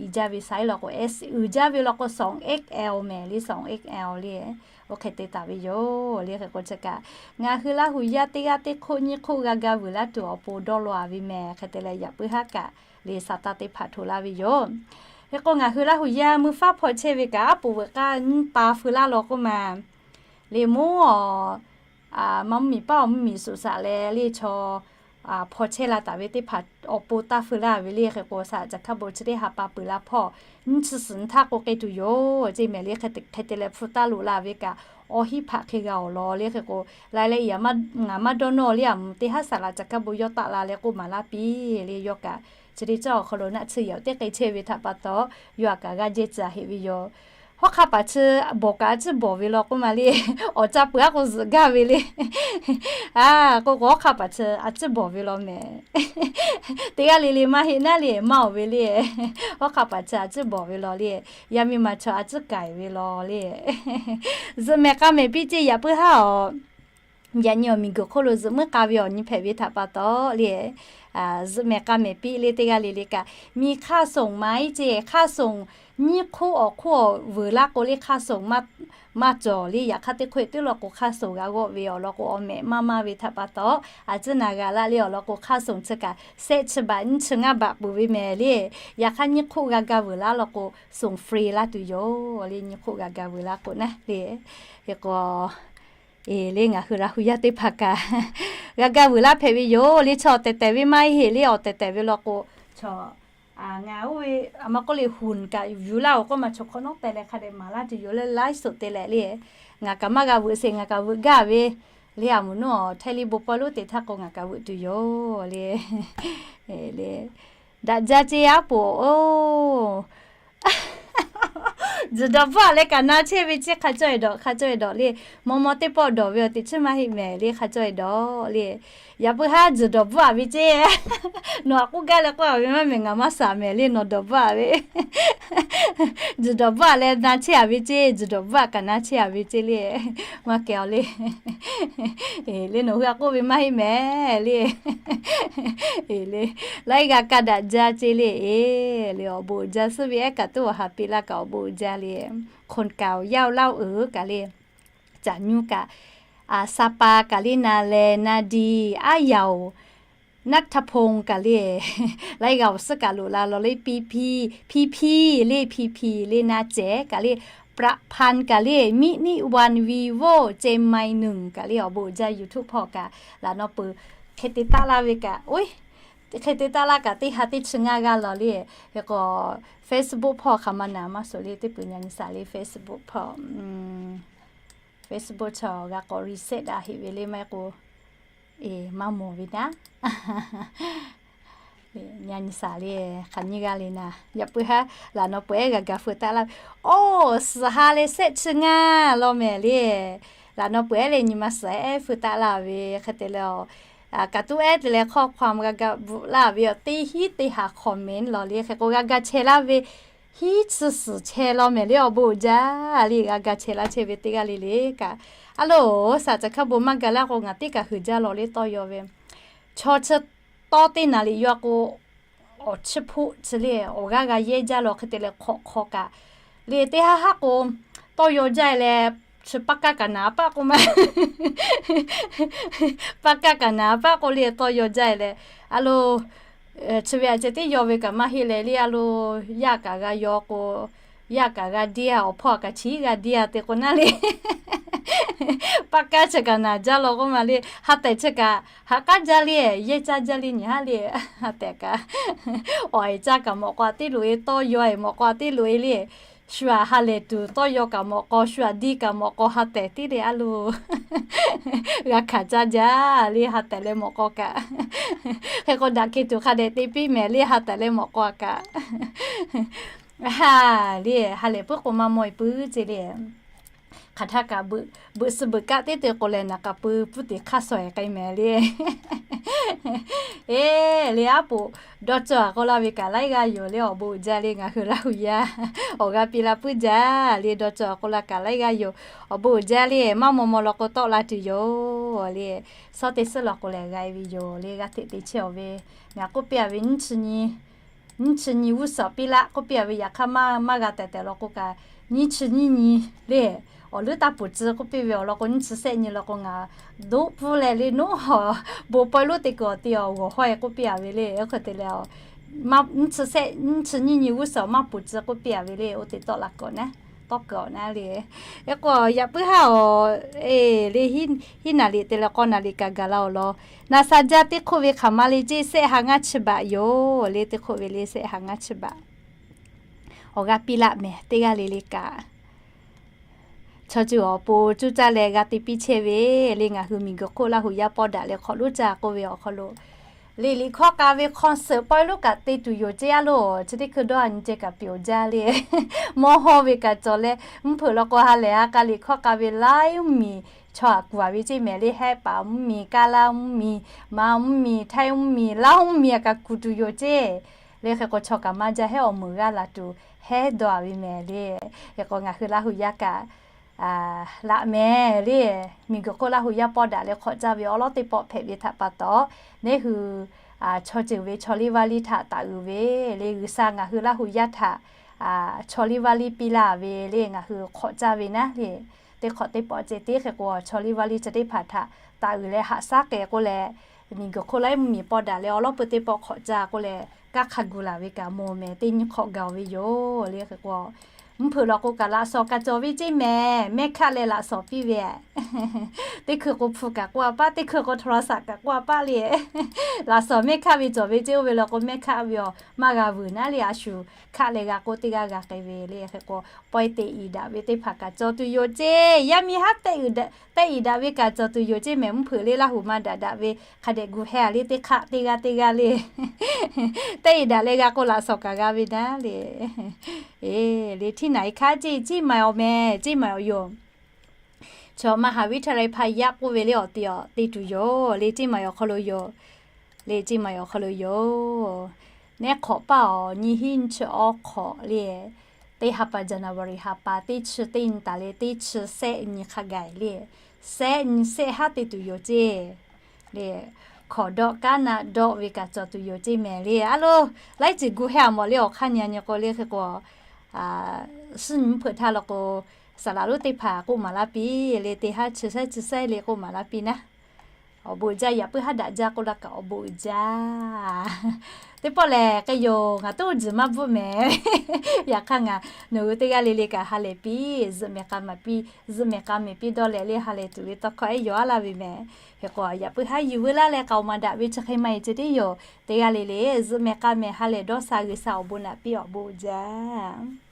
I jaˇ ve saiˉ law k'o S, uiˍ jaˇ ve law k'o สอง XL mehˍ le, สอง XL le. Oˇ hk'e te taˍ ve yoˬ le. Hk'e k'o chi kaꞈ ngaˬ hui Laˇ huˍ yaˇ teˇ g'aˇ teˇ hk'oˆ nyiˇ hk'oˆ g'a ga vuiˬ laˇ tuˬ awˬ pon dawˇ law-a ve mehˍ. Hk'e te leh yaꞈ puiˉ haˉ kaꞈ le sa taˇ teˇ hpaˍ hto laˇ ve yoˬ. Hk'e k'o ngaˬ hui Laˇ huˍ yaˇ mui faˉ hpaw chehˇ ve kaꞈ aˉ poꞈ veuꞈ k'aˇ nyiˇ pa feu laˇ law k'oˆ ma le, moˉ awˬ, maˇ mvuhˇmiˬ paˉ awˬ mvuhˇmiˬ suꞈ saꞈ leh le chaw hpaw chehˇ la taˍ ve teˇ hpaˍ awˬ pon taˇ feu laˇ ve le. Hk'e k'o saˍ laꞈ caˬ hkaˇ bon chi teˇ ha pa peuˬ la hpawˇ nyiˇ chi suhˍ nyi htaˇ k'o k'ai tuˬ yoˬ ceˇ mehˍ le. Hk'e te leh hpu taˇ loꞈ la ve kaꞈ awˬ hiˉ hpaꞈ hk'e g'a awˬ lawn le. Hk'e k'o laiˉ leh i a, ngaˬ maˇ dawˇ nawˇ le, a mvuhˬ teˇ haˉ saˍ laꞈ caˬ hkaˇ bon yawˇ taˆ la leh k'oˆ maˍ laˇ piˇ le. Yawˇ kaꞈ chi teˇ caˉ awˬ hk'aw lo naˆ tsuhˇ yehˬ teˇ k'ai chehˇ ve htaꞈ pa taw, yawˇ a kaꞈ g'aˇ jehˇ tcuh heꞈ ve yoˬ. Hawˉ hk'aˆ paˍ chi bawˬ kaꞈ a ciˉ bawˬ ve law k'oˆ ma le. Awˬ ca peuˬ aˉ k'o zuhꞈ gaˇ ve le. A, k'o k'o hawˉ hk'aˆ paˍ chi a ciˉ bawˬ ve law mehˍ. Teˇ g'aˇ le le maˇ heˆ naˉ le, maˇ awˬ ve le. Hawˉ hk'aˆ paˍ chi a ciˉ bawˬ ve law le. Yaˇ miˇ ma chaw a ciˉ k'ai ve law le. Zuhꞈ mehˍ k'a mehˍ piˇ ceˇ yaꞈ puiˉ haˉ awˬ. Yaꞈ nyi awˬ miˬguiˬ hk'oˆ lo zuhꞈ muiˉ k'a ve awˬ nyi hpehꞈ ve htaꞈ pa taw le, zuhꞈ mehˍ k'a mehˍ piˇ le. Teˇ g'aˇ le le kaꞈ miˬ hk'aˇ soˍ ma iˉ ceˇ, hk'aˇ soˍ nyiˇ hk'oˆ awˬ hk'oˆ awˬ vuiˬ laˇ k'o le hk'aˇ soˍ maˇ cawˬ le. Yaꞈ hk'aˇ teˇ hk'oˆ teˇ law k'o hk'aˇ soˍ g'a g'awˆ ve awˬ lawn k'o awˬ mehꞈ maˇ maˇ ve htaꞈ pa taw, a ciˉ na g'a laˇ le. Awˬ lawn k'o hk'aˇ soˍ chi kaꞈ sehˆ chi baꞈ nyiˇ chi ngaˇ baꞈ peuˬ ve mehˍ le. Yaꞈ hk'aˇ nyiˇ hk'oˆ g'a ga vuiˬ laˇ law k'o soˍ free laˇ tuˬ yoˬ le. Nyiˇ hk'oˆ g'a ga vuiˬ laˇ k'o naˉ le. Hk'e k'o, e le ngaˬ hui Laˇ huˍ yaˇ teˇ hpaˍ kaꞈ g'a ga vuiˬ laˇ hpehꞈ ve yoˬ le. Chaw awˬ tehˬ tehˬ ve maˇ heˆ le. Awˬ tehˬ tehˬ ve law k'o chaw Ngaˬ oˇ ve a ma k'oˆ le, hunˍ kaꞈ yuˬ laˇ-oˬ k'oˆ ma, chaw hk'awꞈ nawˉ teh leh hk'a dehꞈ maˍ laˇ tuˬ yoˬ le, laiˉ suhˍ te leh le. Ngaˬ kaꞈ maˇ g'a veuꞈ sheˍ, ngaˬ kaꞈ veuꞈ gaˇ ve le. A moˍ naˉ htaiˇ liˇ bon pawehˇ lonˉ te htaˇ k'o, ngaˬ kaꞈ veuꞈ tuˬ yoˬ le. Daꞈ jaˇ ceˇ aˉ poˍ-oˬ. Tzuhˬ dawˬ bvuhˆ-aˬ leh kaꞈ na chehˇ ve ceˇ, hk'a cawˇ-e dawˬ, hk'a cawˇ-e dawˬ le. Maw maw teˇ pawˆ dawˬ ve awˬ teꞈ chiˉ maˇ heˆ mehˍ le, hk'a cawˇ-e dawˬ le. Yaꞈ puiˉ haˉ tzuhˬ dawˬ bvuhˆ-aˬ ve ceˇ. Nawˬ aꞈ k'oˆ gaˇ leh k'oˆ-a ve maˇ mehˍ, ngaˬ maˇ shaˍ mehˍ le, nawˬ dawˬ bvuhˆ-aˬ ve. Tzuhˬ dawˬ bvuhˆ-aˬ leh na chehˇ-aˬ ve ceˇ, tzuhˬ dawˬ bvuhˆ-aˬ kaꞈ na chehˇ-aˬ ve ceˇ le. Maˇ kehˬ-aw le. Le nawˬ hui aꞈ k'oˆ ve maˇ heˆ mehˍ le. Le, laiˉ g'a kaˇ daꞈ jaˇ ceˇ le. Le awˬ bon uiˍ jaˇ, suhˉ ve ehˉ kaꞈ tuˉ awˬ ha piˇ laˇ kaꞈ awˬ bon uiˍ jaˇ le. คนเก่า เย้าเล่าเอ๋อ kaꞈ le. Caꞈ nyu kaꞈ, Saˍ paˍ kaꞈ le, na leh na di, aˉ yaoˬ, นัทพงษ์ kaꞈ le. Laiˉ g'a awˬ suhˉ kaꞈ loꞈ la lawˬ le, pi pi, pi pi le, pi pi le, na cehˬ kaꞈ le, ประพันธ์ kaꞈ le, มินิวัน วีโว่ เชียงใหม่หนึ่ง kaꞈ le, awˬ bon uiˍ jaˇ YouTube hpawˇ kaꞈ laꞈ naw peuˬ hk'e te taˆ laˇ ve kaꞈ, oˇ, hk'e te taˆ laˇ kaꞈ teˇ ha teˇ chi ngaˇ g'aˇ lawˬ le. Hk'e k'o Facebook hpawˇ hk'aˬ ma naˍ maˇ suhˍ le, teˇ peuˬ nyi nyi shaˍ le Facebook hpawˇ. Facebook chaw g'a k'awꞈ reset daꞈ heˆ ve le, maˇ heˆ k'o, e, maˇ mawˬ ve naˉ. Nyi nyi shaˍ le, hk'aˬ nyiˇ g'aˇ le naˍ. Yaꞈ puiˉ haˉ laꞈ naw peuˬ ehˉ g'a ga feu taˆ laˇ ve. Oˇ, suhˍ ha leh shehˆ chi ngaˇ lawˬ mehˍ le. Laꞈ naw peuˬ ehˉ leh nyi ma suhˍ ehˉ feu taˆ laˇ ve hk'e te leh, kaꞈ tuˉ ehˉ te leh ข้อความ g'a ga bvuhꞈ laˇ ve awˬ teˇ hinˉ teˇ ha comment lawˬ le. Hk'e k'o g'a ga chehˇ laˇ ve hiˉ chi suhˍ chehˇ lawˬ mehˍ le, awˬ bon uiˍ jaˇ le. G'a ga chehˇ laˇ chehˇ ve teˇ g'aˇ le le kaꞈ, a loˬ, saˍ caˬ hkaˇ bon maˇ ga laˇ k'o, ngaˬ teˇ kaꞈ huiˍ jaˇ lawˬ le, tawˇ yaw ve. Chaw chi tawˇ teˇ naˍ riˍ yaw k'o, awˬ chiˇ hpoˆ chi le awˬ g'aˇ g'a yehˇ jaˇ lawˬ hk'e te leh hk'awꞈ hk'aw kaꞈ le, teˇ haˉ haˉ k'o, tawˇ yaw jaˇ leh, chi paˇ kaˇ kaꞈ naˍ paˆ k'oˆ ma. Paˇ kaˇ kaꞈ naˍ paˆ k'oˆ le tawˇ yaw jaˇ leh, a loˬ, chi ve a ceh teˇ yaw ve kaꞈ maˇ heˆ leh le, a loˬ, yaˇ kaꞈ g'a yaw k'o, yaˇ kaꞈ g'a diˇ-a, awˬ hpawˇ kaꞈ chi g'a diˇ-a te k'o naˉ le. Paˇ kaˇ chi kaꞈ naˍ jaˇ lawˬ k'oˆ ma le, ha tehˬ chi kaꞈ haꞈ k'aˉ jaˇ le, yehˇ caˇ jaˇ le nyi haˉ le. Ha tehˬ kaꞈ, awˬ e caˇ kaꞈ mawꞈ k'aw teˇ loꞈ-e, tawˇ yaw-e mawꞈ k'aw teˇ loꞈ-e le. Shu aꞈ ha lehˬ tuˬ tawˇ yaw kaꞈ mawꞈ k'aw, shu aꞈ diˇ kaꞈ mawꞈ k'aw, ha tehˬ tiˉ le a loˬ. G'a hkanˍ caˇ jaˇ le, ha tehˬ leh mawꞈ k'aw kaꞈ. Hk'e k'o daꞈ kehˬ tuˬ hk'a dehꞈ te piˇ mehˍ le, ha tehˬ leh mawꞈ k'aw kaꞈ. Ha le, ha lehˬ puiˉ k'o maˇ mawˬ-e puiˉ ceˇ le. Hk'aˬ htaˇ kaꞈ beuꞈ suh beuꞈ kaˆ teˇ te k'o lehˬ, naˍ k'a pui puˉ teꞈ hk'aˇ shawˍ-e k'ai mehˍ le. E, le aˉ poꞈ dawˇ cawˬ-a k'oˆ laˇ ve kaꞈ laiˉ g'aˇ yoˬ le, awˬ bon uiˍ jaˇ le, ngaˬ hui Laˇ huˍ yaˇ awˬ g'aˇ piˇ la puiˉ jaˇ le, dawˇ cawˬ-a k'oˆ la kaꞈ laiˉ g'aˇ yoˬ, awˬ bon uiˍ jaˇ le, maˇ maw maw law k'o tawˆ la tuˬ yoˬ le. Shawˉ teˇ suhˉ law k'o lehˬ g'a-e ve yoˬ le, g'a hteꞈ te chehˇ-aw ve, ngaˬ k'oˆ piˇ-a ve nyiˇ chi nyi nyiˇ chi nyi g'uˇ suhˍ piˇ laˆ k'oˆ piˇ-a ve, yaꞈ hk'aˇ maˇ maˇ g'a tehˬ tehˬ law k'o kaꞈ, nyiˇ chi nyiˇ nyi le, awˬ leuˉ taˇ pfuhˍ tcuh k'oˆ piˇ ve awˬ lawn k'o, nyiˇ chi shehˆ nyi law k'o ngaˬ doˆ pfuhˇ leh le, noˉ haw bon pawehˇ lonˉ te kuiˬ awˬ te awˬ g'awˬ hawˉ-e k'oˆ piˇ-a ve le. Oˇ hk'e te leh, nyiˇ chi nyiˇ nyi g'uˇ suhˍ maˇ pfuhˍ tcuh k'oˆ piˇ-a ve le. Oˇ te tawˆ la k'awꞈ naˉ, tawˆ kuiˬ awˬ naˉ le. Hk'e k'o yaꞈ puiˉ haˉ-aw, e, le hiˉ naˍ liˍ te leh k'awˇ naˍ liˍ kaꞈ gaˬ la awˬ lawn, naˍ saˍ jaˇ teˇ hk'oˆ ve hk'aˬ ma le ceˇ, shehˆ ha ngaˇ chi baꞈ yoˬ le, teˇ hk'oˆ ve le shehˆ ha ngaˇ chi baꞈ. Awˬ g'aˇ piˇ laˆ mehˍ teˇ g'aˇ le le kaꞈ. Chaw ceuˬ awˬ pon cuˇ caˇ leh g'a te piˇ chehˇ ve le, ngaˬ hui miˬguiˬ hk'oˆ Laˇ huˍ yaˇ pawˆ daꞈ leh hk'awꞈ lonˉ caˇ k'oˆ ve awˬ hk'aw lo, liꞈ liꞈ hkawˇ k'a ve concert pawehˇ lonˉ kaꞈ te tuˬ yoˬ ceˇ a loˬ. Chi teˇ hkui dawˇ-a nyi ceh kaꞈ pyawˬ jaˇ le. Mawˇ hawˇ ve kaꞈ cawˬ leh, mvuhˇ hpeuꞈ law k'o ha lehˬ ha k'a liꞈ hkawˇ k'a ve laiˉ mvuhˇmiˬ chaw aꞈ kuˬ-a ve ceˇ mehˍ le, Hehˆ paˍ mvuhˇmiˬ, Kaˇ laˇ mvuhˇmiˬ, Manˍ mvuhˇmiˬ, Htaiˇ mvuhˇmiˬ, Laˇ huˍ mvuhˇmiˬ a kaꞈ kuˬ tuˬ yoˬ ceˇ. Le hk'e k'o chaw kaꞈ maˇ jaˇ, hehˉ awˬ meuˍ g'aˇ la tuˬ hehˉ dawˇ-a ve mehˍ le. Hk'e k'o ngaˬ hui Laˇ huˍ yaˇ kaꞈ laꞈ mehˍ le, miˬguiˬ hk'oˆ Laˇ huˍ yaˇ pawˆ daꞈ leh hk'awꞈ caˇ ve awˉ lawˉ teˇ pawˆ hpehꞈ ve htaꞈ pa taw, neˇ hui chaw ceuˬ ve chaw liˇ vaˇ liˇ htaꞈ taˍ uiˍ ve le, G'uiˬsha ngaˬ hui Laˇ huˍ yaˇ htaꞈ chaw liˇ vaˇ liˇ piˇ laˇ ve le, ngaˬ hui hk'awꞈ caˇ ve naˉ le. Teˇ hk'awꞈ teˇ pawˆ ceh tiˉ hk'e k'o, chaw liˇ vaˇ liˇ chi teˇ hpaˍ htaꞈ taˍ uiˍ leh haꞈ shaˉ k'ai k'oˆ leh, miˬguiˬ hk'oˆ laiˉ mvuhˇmiˬ pawˆ daꞈ leh awˉ lawˉ peu teˇ pawˆ hk'awꞈ caˇ k'oˆ leh, kaˇ hk'a gu laˬ ve kaꞈ mawˬ mehˍ teˇ nyi hk'awꞈ gaˬ ve yoˬ le. Hk'e k'o Mvuhˇ hpeuꞈ lawˬ k'o kaꞈ laꞈ shawnˍ kaꞈ cawˬ ve ceˇ mehˍ, mehˆ hkaˆ leh laꞈ shawnˍ piˇ ve. Teˇ hkui k'o hpu kaꞈ k'oˆ a paˆ, teˇ hkui k'o โทรศัพท์ kaꞈ k'oˆ a paˆ le. Laꞈ shawnˍ mehˆ hkaˆ ve cawˬ ve ceˇ, oˇ ve lawˬ k'o mehˆ hkaˆ ve awˬ maˇ g'a vuiˬ naˉ le, a shu hkaˆ leh g'a k'oˆ teˇ g'aˇ g'a k'ai ve le. Hk'e k'o, pawehˇ te iˍ daꞈ ve teˇ hpaˍ kaꞈ cawˬ tuˬ yoˬ ceˇ. Yaˇ miˇ haˉ te iˍ daꞈ, te iˍ daꞈ ve kaꞈ cawˬ tuˬ yoˬ ceˇ mehˍ. Mvuhˇ hpeuꞈ le Laˇ huˍ ma daꞈ daꞈ ve hk'a dehꞈ gu heh a le, teˇ hk'aˆ teˇ g'aˇ teˇ g'aˇ le. Te iˍ daꞈ leh g'a k'o laꞈ shawnˍ kaꞈ g'a ve naˉ le. Eˬ, le ที่ไหนคะ ceˇ, ceˇ maˬ awˬ mehˍ, ceˇ maˬ awˬ yoˬ. Chaw มหาวิทยาลัยพายัพ k'oˆ ve le awˬ te awˬ te tuˬ yoˬ le, ceˇ maˬ awˬ hk'aw lo yoˬ. Le ceˇ maˬ awˬ hk'aw lo yoˬ. Nehˉ hk'awꞈ paˇ awˬ nyi hiˉ nyi chi awˬ hk'awꞈ le, teˇ ha pa January ha pa teˇ chi teˇ nyi taˍ leh teˇ chi sehˆ nyi hk'a gaˬ le, sehˆ nyi sehˆ haˉ te tuˬ yoˬ ceˇ. Le, hkawꞈ dawˆ kaˉ naˆ dawˆ ve kaꞈ cawˬ tuˬ yoˬ ceˇ mehˍ le. A lo, laiˉ ceuˬ gu heh a mawˬ le, awˬ hk'aˇ nyi a nyi k'o le hk'e k'o, suhˉ nyi mvuhˇ hpeuꞈ htaˇ lawˬ k'o, saˍ laꞈ lonˉ teˇ hpaˍ k'oˆ maˍ laˇ piˇ le, teˇ haˉ chi sehˆ chi sehˆ le k'oˆ maˍ laˇ piˇ naˉ. Awˬ bon uiˍ jaˇ, yaꞈ puiˉ haˉ daꞈ jaˇ k'oˆ laˇ kaꞈ awˬ bon uiˍ jaˇ. Teˇ pawˆ lehˬ k'ai yoˬ, ngaˬ toˇ jiˬ maˇ bvuhˆ mehˍ. Yaꞈ hk'aˇ ngaˬ nawˬ hui teˇ g'aˇ le le kaꞈ ha lehˬ piˇ, zuhꞈ mehˍ k'a maˍ piˇ, zuhꞈ mehˍ k'a mehˍ piˇ dawˇ leh le ha lehˬ tuˬ ve tawˇ hkawˇ ehˉ yaw aˉ laˇ ve mehˍ. Hk'e k'o yaꞈ puiˉ haˉ yuˬ veu laˇ leh k'aoˍ maˍ daꞈ ve chi hk'e maˇ heˆ ceh tiˉ yoˬ. Teˇ g'aˇ le le zuhꞈ mehˍ k'a mehˍ ha lehˬ dawˇ sha G'uiˬ sha awˬ bon naꞈ piˇ awˬ bon uiˍ jaˇ.